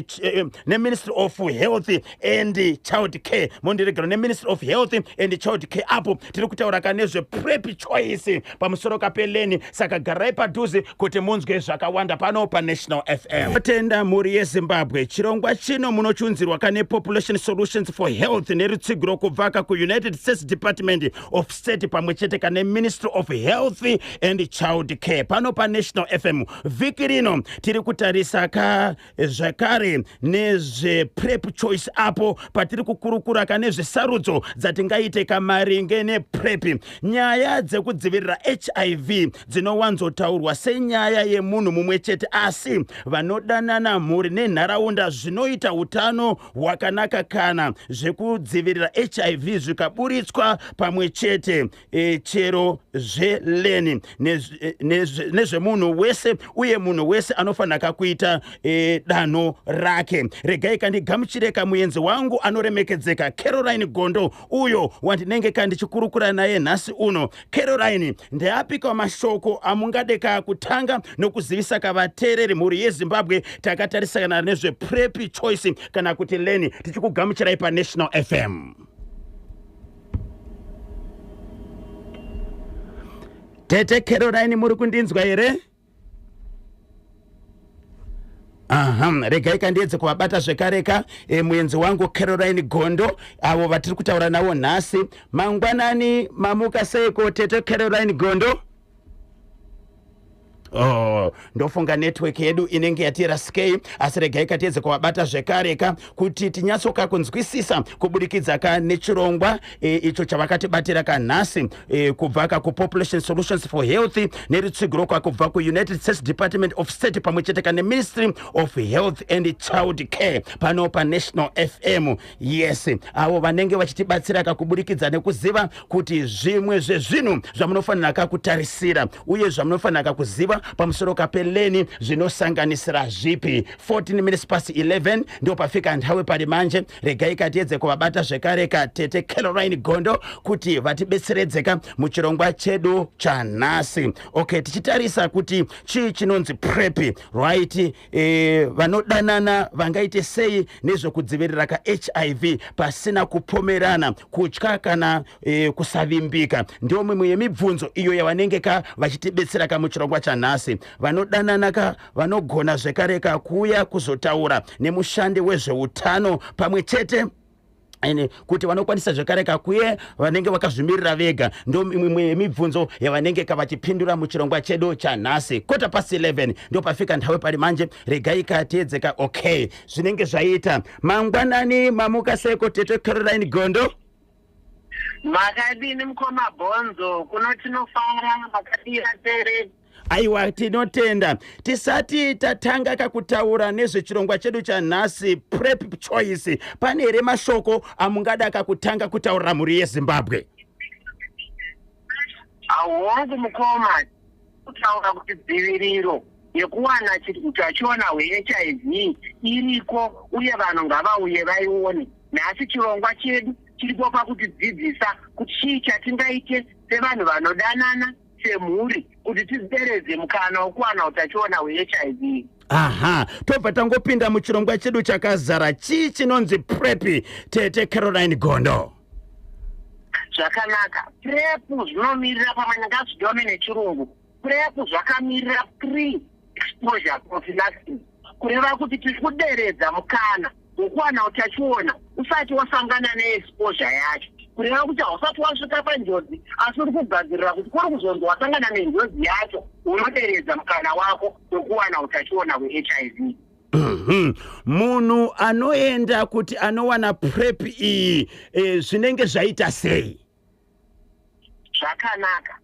neMinistry of Health and Child Care, mondiregero, neMinistry of Health and Child Care. Apo tiri kutaura ka nezvePrep choice pamusoro kapeLEARN. Saka garai padhuze kuti munzwe zvakawanda pano paNational FM. Tenda mhuri yeZimbabwe. Chirongwa chino munochiunzirwa ka nePopulation Solutions for Health nerutsigiro kubva ka kuUnited States Department of State pamwe chete ka neMinistry of Health and Child Care pano paNational FM. Vhiki rino tiri kutarisa ka zvakare nezvePrep choice, apo patiri kukurukura ka nezvesarudzo dzatingaite kamaringe nePrep. Nyaya dzekudzivirira HIV dzinowanzotaurwa senyaya yemunhu mumwe chete, asi vanodanana, mhuri nenharaunda zvinoita utano hwakanaka kana zvekudzivirira HIV zvikaburitswa pamwe chete. Chero zveLEARN nezvemunhu wese, uye munhu wese anofanira kuita danho rake. Regai kandigamuchire kamuenzi wangu anoremekedzeka, Caroline Gondo, uyo wandinenge kandichikurukura naye nhasi uno. Caroline, ndeapika mashoko amungade kutanga nokuzivisa kavateereri, mhuri yeZimbabwe, takatarisana nezvePrep choice kana kuti LEARN, tichikugamuchirai paNational FM? Tete Caroline, muri kundinzwa here? Aha, regai kandiedze kuvabata zvekareka muenzi wangu Caroline Gondo, avo vatiri kutaura navo nhasi mangwanani. Mamuka seiko, tete Caroline Gondo? Oh, ndofunga network yedu inenge yatirasikei, asi regai katiedze kuvabata zvekare ka kuti tinyatsoka kunzwisisa kubudikidza ka nechirongwa icho chavakatibatira kanhasi kubva ka kuPopulation Solutions for Health nerutsigiro kwa kubva kuUnited States Department of State pamwe chete ka neMinistry of Health and Child Care pano paNational FM. Yes, avo vanenge vachitibatsira ka kubudikidza nekuziva kuti zvimwe zvezvinhu zvamunofanira ka kutarisira uye zvamunofanira ka kuziva pamusoro kapeLEARN zvinosanganisira zvipi. 14 minutes past 11 ndo pafika nthawi pari manje. Regai katiedze kuvabata zvekare ka tete Caroline Gondo kuti vatibetseredzeka muchirongwa chedu chanhasi. Okay, tichitarisa kuti chii chinonzi PrEP, right? Vanodanana vangaite sei nezvekudzivirira kaHIV pasina kupomerana, kutya kana kusavimbika? Ndio mimwe yemibvunzo iyo yavanenge ka vachitibetsera ka muchirongwa chanhasi. Vanodanana ka vanogona zvekare ka kuuya kuzotaura nemushandi wezveutano pamwe chete ene kuti vanokwanisa zvekare kakuye vanenge vakazvimirira vega. Ndo mimwe yemibvunzo yavanenge kavachipindura muchirongwa chedu chanhasi. 11:15 ndo pafika nthawi pari manje. Regai katiedzeka. Okay, zvinenge zvaita. Mangwanani, mamuka seko, tete Caroline Gondo? Makadini, mukoma Bhonzo? Kuno tinofara. Makadira tere? Aiwa, tinotenda. Tisati tatanga kakutaura nezvechirongwa chedu chanhasi, PrEP choice, pane here mashoko amungada kakutanga kutaurira mhuri yeZimbabwe? Hongu mukoma, kutaura kuti dziviriro yekuwana utachiona hweHIV iriko, uye vanhu ngavauye vaione. Nhasi chirongwa chedu chiripo pakutidzidzisa kuti chii chatingaite sevanhu vanodanana, semhuri, kuti tideredze mukana wekuwana utachiona hweHIV. Aha, tobva tangopinda muchirongwa chedu chakazara. Chii chinonzi PrEP, tete Caroline Gondo? Zvakanaka. PrEP zvinomirira, pamwe ndingazvidome nechirungu, PrEP zvakamirira pre exposure prophylaxis, kureva kuti tiri kuderedza mukana wekuwana utachiona usati wasangana neexposure yacho, kureva kuti hausati wasvika panjodzi, asi uri kugadzirira kuti kuri kuzonzi wasangana nenjodzi yacho, unoderedza mukana wako wekuwana utachiona hweHIV. Munhu anoenda kuti anowana PrEP iyi, zvinenge zvaita sei? Zvakanaka.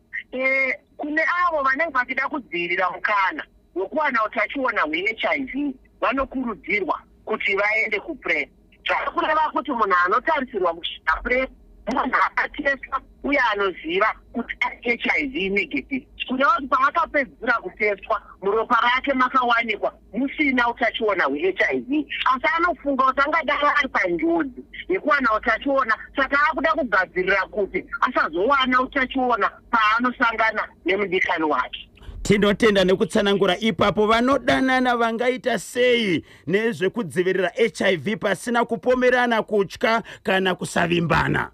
Kune avo vanenge vachida kudzivirira mukana wekuwana utachiona hweHIV, vanokurudzirwa kuti vaende kuPrep. Zvakureva kuti munhu anotarisirwa kusvika PrEP munhu akateswa uye Uye anoziva kuti ari HIV negative, kureva kuti paakapedzisira kutestwa, muropa rake makawanikwa musina utachiona hweHIV, asi anofunga kuti angadaro ari panjodzi yekuwana utachiona, saka akuda kugadzirira kuti asazowana utachiona paanosangana nemudikani wake. Tinotenda nekutsanangura ipapo. Vanodanana vangaita sei nezvekudzivirira HIV pasina kupomerana, kutya kana kusavimbana?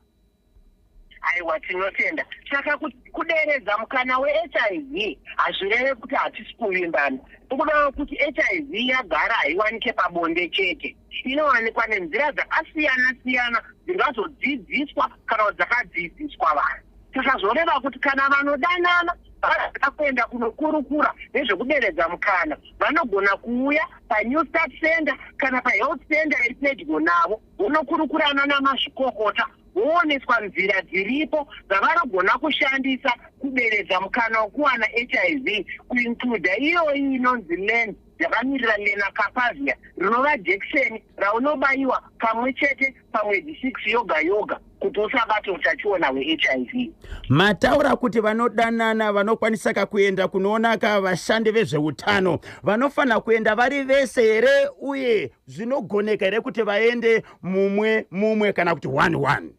Aiwa, tinotenda. Saka kuderedza mukana weHIV hazvireve kuti hatisi kuvimbana. Nekudawo kuti HIV yagara haiwanike pabonde chete, inowanikwa nenzira dzakasiyana siyana dzingazodzidziswa kana kuti dzakadzidziswa vanhu. Saka zvoreva kuti kana vanodanana vanoda kuenda kunokurukura nezvekuderedza mukana, vanogona kuuya paNew Start Center kana pahealth center iri pedyo navo, vonokurukurana namazvikokota, vooneswa nzira dziripo dzavanogona kushandisa kuderedza mukana wekuwana HIV, kuincluda iyoyi inonzi LEN, yakamirira lenacapavir, rinova jekiseni raunobayiwa kamwe chete pamwedzi 6 yoga yoga kuti usabate utachiona hweHIV. Mataura kuti vanodanana vanokwanisaka kuenda kunoonaka vashandi vezveutano. Vanofanira kuenda vari vese here, uye zvinogoneka here kuti vaende mumwe mumwe kana kuti one one?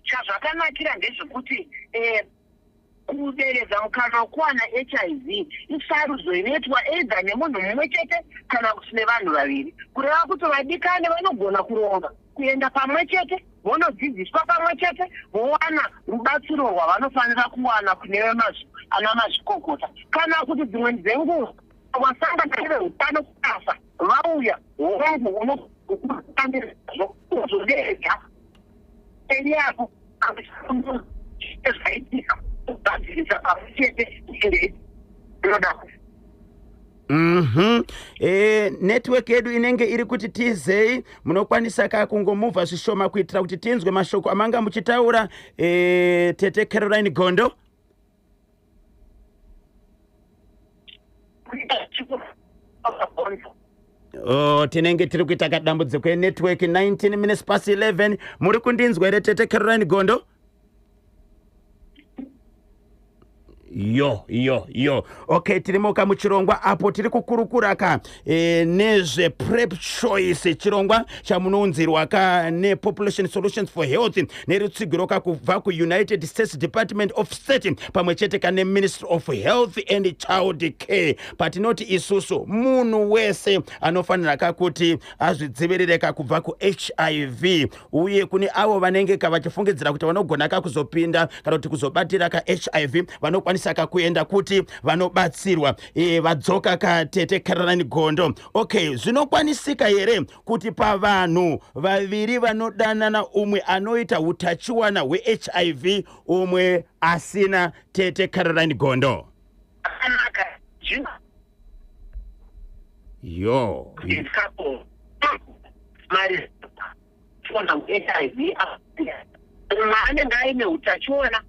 Chazvakanakira ndezvekuti kuderedza mukana wekuwana HIV isarudzo inoitwa either nemunhu mumwe chete kana kuti nevanhu vaviri, kureva kuti vadikani vanogona kuronga kuenda pamwe chete, vonodzidziswa pamwe chete, vowana rubatsiro rwavanofanira kuwana kune ana mazvikokota, kana kuti dzimweni dzenguva wasangana neveutano kubasa, vauya, hongu, unokuandizvo uzoderedza eri yako zvaitika, kugadzirisa pamwe chete inge inoda. Network yedu inenge iri kuti tizei. Munokwanisa ka kungomuvha zvishoma kuitira kuti tinzwe mashoko amanga muchitaura, tete Caroline Gondo? Kuita chikubvonzo. Oh, tinenge tiri kuita kadambudziko enetwork. 19 minutes past 11. Muri kundinzwa here, tete Caroline Gondo? Yo yo yo, okay, tirimo ka muchirongwa apo tiri kukurukura ka nezve PrEP Choice, chirongwa chamunounzirwa ka nePopulation Solutions for Health nerutsigiro ka kubva kuUnited States Department of State pamwe chete ka neMinistry of Health and Child Care, patinoti isusu munhu wese anofanira ka kuti azvidzivirire ka kubva kuHIV, uye kune avo vanenge ka vachifungidzira kuti vanogona ka kuzopinda kana kuti kuzobatira ka HIV, vanokwanisa ka kuenda kuti vanobatsirwa. Vadzoka ka tete Caroline Gondo. Okay, zvinokwanisika here kuti pavanhu vaviri vanodanana umwe anoita utachiwana hweHIV, umwe asina, tete Caroline Gondo? Akanaka zvino. Yo. Couple mari chiona HIV, umwe anenge aine utachiona.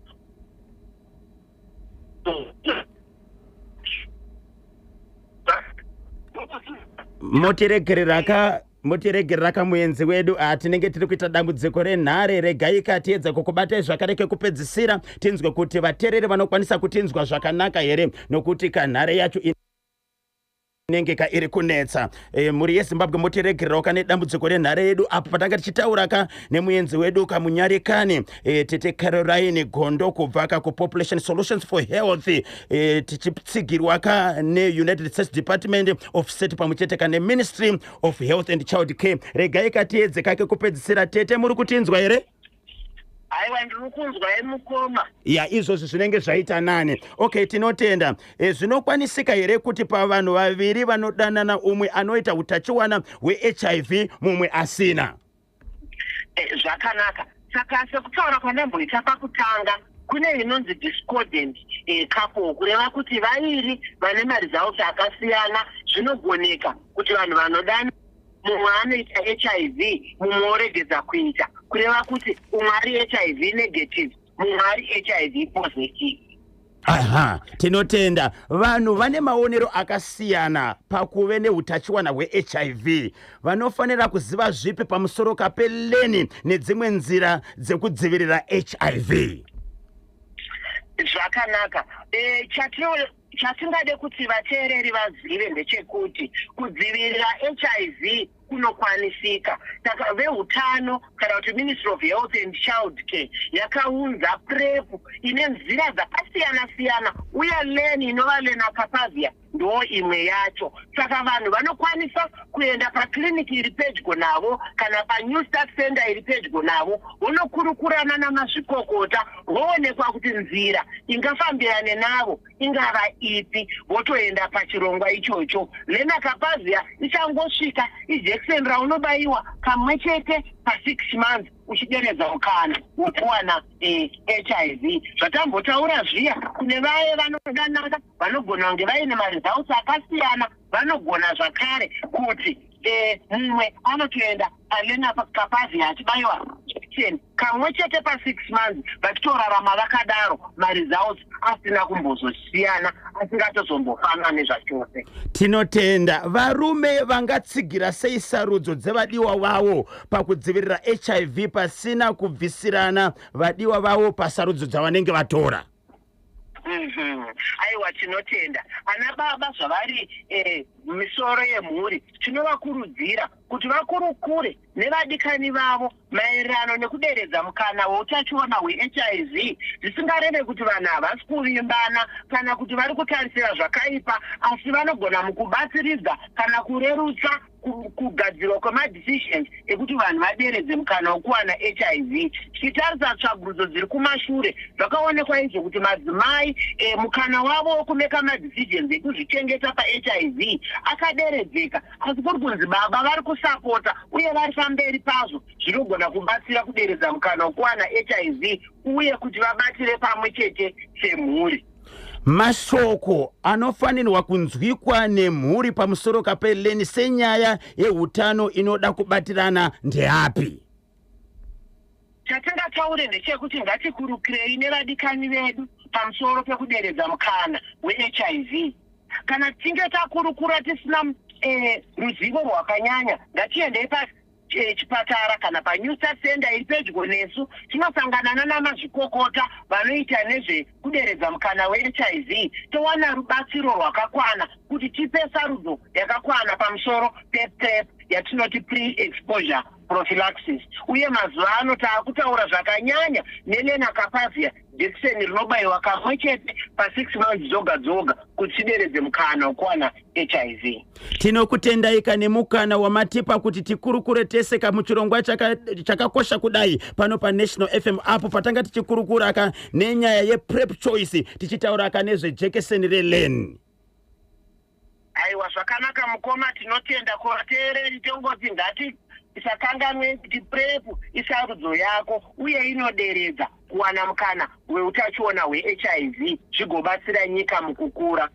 Motiregerera ka muenzi wedu. Tinenge tiri kuita dambudziko renhare. Regai ka tiedze kukubatai zvakare kekupedzisira, tinzwe kuti vateereri vanokwanisa kutinzwa zvakanaka here, nokuti kanhare yacho inenge ka iri kunetsa. Mhuri yeZimbabwe, motiregererawo kane dambudziko renhare yedu apo patanga tichitaura ka nemuenzi wedu kamunyarikani, tete Caroline Gondo kubva ka kuPopulation Solutions for Health, tichitsigirwa ka neUnited States Department of State pamwe chete ka neMinistry of Health and Child Care. Regai katiedze kake kupedzisira. Tete, muri kutinzwa here? Aiwa, ndiri kunzwai, mukoma. Ya, izvozvi zvinenge zvaita nani. Okay, tinotenda. Zvinokwanisika here kuti pavanhu vaviri vanodanana umwe anoita utachiwana hweHIV, mumwe asina? Zvakanaka. Saka sekutaura kwandamboita pakutanga, kune inonzi discordant couple, kureva kuti vairi vane maresults akasiyana. Zvinogoneka kuti vanhu vanodana mumwe anoita HIV, mumwe oregedza kuita, kureva kuti umwe ari HIV negative, mumwe ari HIV positive. Aha, tinotenda. Vanhu vane maonero akasiyana pakuve neutachiwana hweHIV. Vanofanira kuziva zvipi pamusoro kapeleni nedzimwe nzira dzekudzivirira HIV? Zvakanaka. Chatingade kuti vateereri vazive ndechekuti kudzivirira HIV kunokwanisika. Saka veutano kana kuti Ministry of Health and Child Care yakaunza PrEP ine nzira dzakasiyana siyana, uye LEN inova lenacapavir ndo imwe yacho. Saka vanhu vanokwanisa kuenda pakliniki iri pedyo navo kana paNew Start Center iri pedyo navo, vonokurukurana namazvikokota, voonekwa kuti nzira ingafambirane navo ingava ipi, votoenda pachirongwa ichocho. Lenacapavir ichangosvika, ijekiseni raunobayiwa kamwe chete pa6 months, uchideredza mukana wekuwana HIV. Zvatambotaura zviya, kune vaye vanodanana vanogona kunge vaine maresults akasiyana, vanogona zvakare kuti mumwe anotoenda palenacapavir achibayiwa jekiseni kamwe chete pa6 months, vachitorarama vakadaro, maresults asina kumbozosiyana, asingatozombofanani zvachose. Tinotenda. Varume vangatsigira sei sarudzo dzevadiwa vavo pakudzivirira HIV pasina kubvisirana vadiwa vavo pasarudzo dzavanenge vatora? Aiwa, tinotenda. Ana baba zvavari misoro yemhuri, tinovakurudzira kuti vakurukure nevadikani vavo maererano nekuderedza mukana weutachiona hweHIV, zvisingareve kuti vanhu havasi kuvimbana kana kuti vari kutarisira zvakaipa, asi vanogona mukubatsiridza kana kurerutsa kugadzirwa kwemadecisions ekuti vanhu vaderedze mukana wekuwana HIV. Tichitarisa tsvagurudzo dziri kumashure, zvakaonekwa izvo kuti madzimai mukana wavo wekumeka madecisions ekuzvichengeta paHIV akaderedzeka, asi kuri kunzi baba vari kusapota uye vari pamberi pazvo, zvinogona kubatsira kuderedza mukana wekuwana HIV uye kuti vabatire pamwe chete semhuri. Mashoko anofanirwa kunzwikwa nemhuri pamusoro kapeleni senyaya yeutano inoda kubatirana ndeapi? Chatingataure ndechekuti ngatikurukirei nevadikani vedu pamusoro pekuderedza mukana weHIV. Kana tichinge takurukura tisina ruzivo rwakanyanya, ngatiendei pachipatara kana paNew Start Center iri pedyo nesu, tinosangana nanamazvikokota vanoita nezvekuderedza mukana weHIV, towana rubatsiro rwakakwana kuti tipe sarudzo yakakwana pamusoro pePrep, yatinoti pre-exposure prophylaxis. Uye mazuva ano taakutaura zvakanyanya nelenacapavir, jekiseni rinobayiwa kamwe chete pa6 months dzoga dzoga kuti tideredze mukana wekuwana HIV. Tinokutendai kane mukana wamatipa kuti tikurukure tese kamuchirongwa chakakosha kudai pano paNational FM, apo patanga tichikurukura ka nenyaya yePrep choice, tichitaura ka nezvejekiseni reLEN. Aiwa, zvakanaka mukoma, tinotenda. Kuvateereri tongoti ngati isakanganwe kuti PrEP isarudzo yako uye inoderedza kuwana mukana weutachiona hweHIV, zvigobatsira nyika mukukura.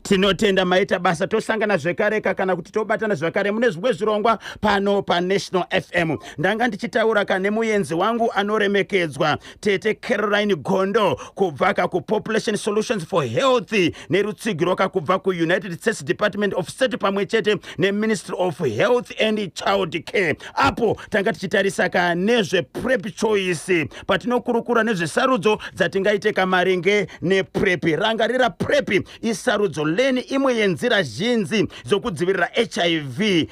Tinotenda, maita basa. Tosangana zvekare kana kuti tobatana zvakare mune zvimwe zvirongwa pano paNational FM. Ndanga ndichitaura kane muenzi wangu anoremekedzwa, Tete Caroline Gondo, kubva kakuPopulation Solutions for Health, nerutsigiro kakubva kuUnited States Department of State pamwe chete neMinistry of Health and Child Care, apo tanga tichitarisa ka nezvePrep choice, patinokurukura nezvesarudzo dzatingaite kamaringe nePrep. Rangarira, PrEP isarudzo, leni imwe yenzira zhinji dzokudzivirira HIV.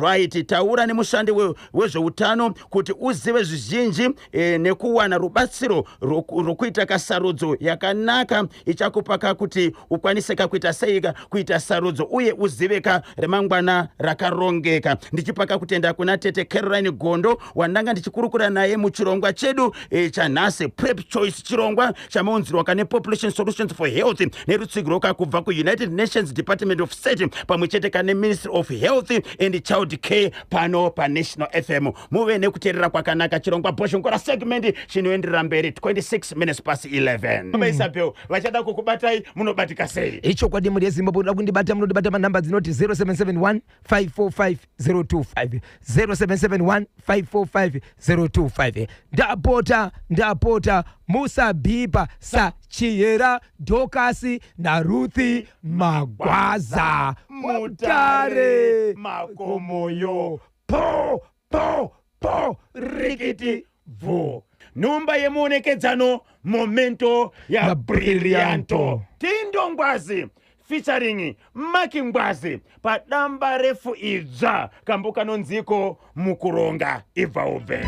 Right, taura nemushandi wezveutano kuti uzive zvizhinji nekuwana rubatsiro rwokuita kasarudzo yakanaka ichakupa ka kuti ukwanise ka kuita seika kuita sarudzo uye uzive ka remangwana rakarongeka. Ndichipa kakutenda kuna Tete Caroline Gondo, wandanga ndichikurukura naye muchirongwa chedu chanhasi, Prep Choice, chirongwa chamaunzirwa kane Population Solutions for Health nerutsigiro kakubva kuUnited Nations Department of State pamwe chete kane Ministry of Health and Child Care pano paNational FM. Muve nekuteerera kwakanaka. Chirongwa Bhozhongora segment chinoenderera mberi, 26 minutes past 11. Mama Isabel vachada kukubatai, munobatika sei? Ichokwadi, mhuri yeZimbabwe, unoda kundibata, munondibata panhamba dzinoti 0771 545 025, 0771 545 025. Ndapota, ndapota. Musabhipa saChihera Dhokasi naRuthi Magwaza. Mutare makomoyo. Po po po rikiti bvu. Nhumba yemuonekedzano momento ya Ya brillianto. Brillianto. Tindo Ngwazi featuring Maki Ngwazi padamba refu idzva kambo kanonziko mukuronga ibva ubve.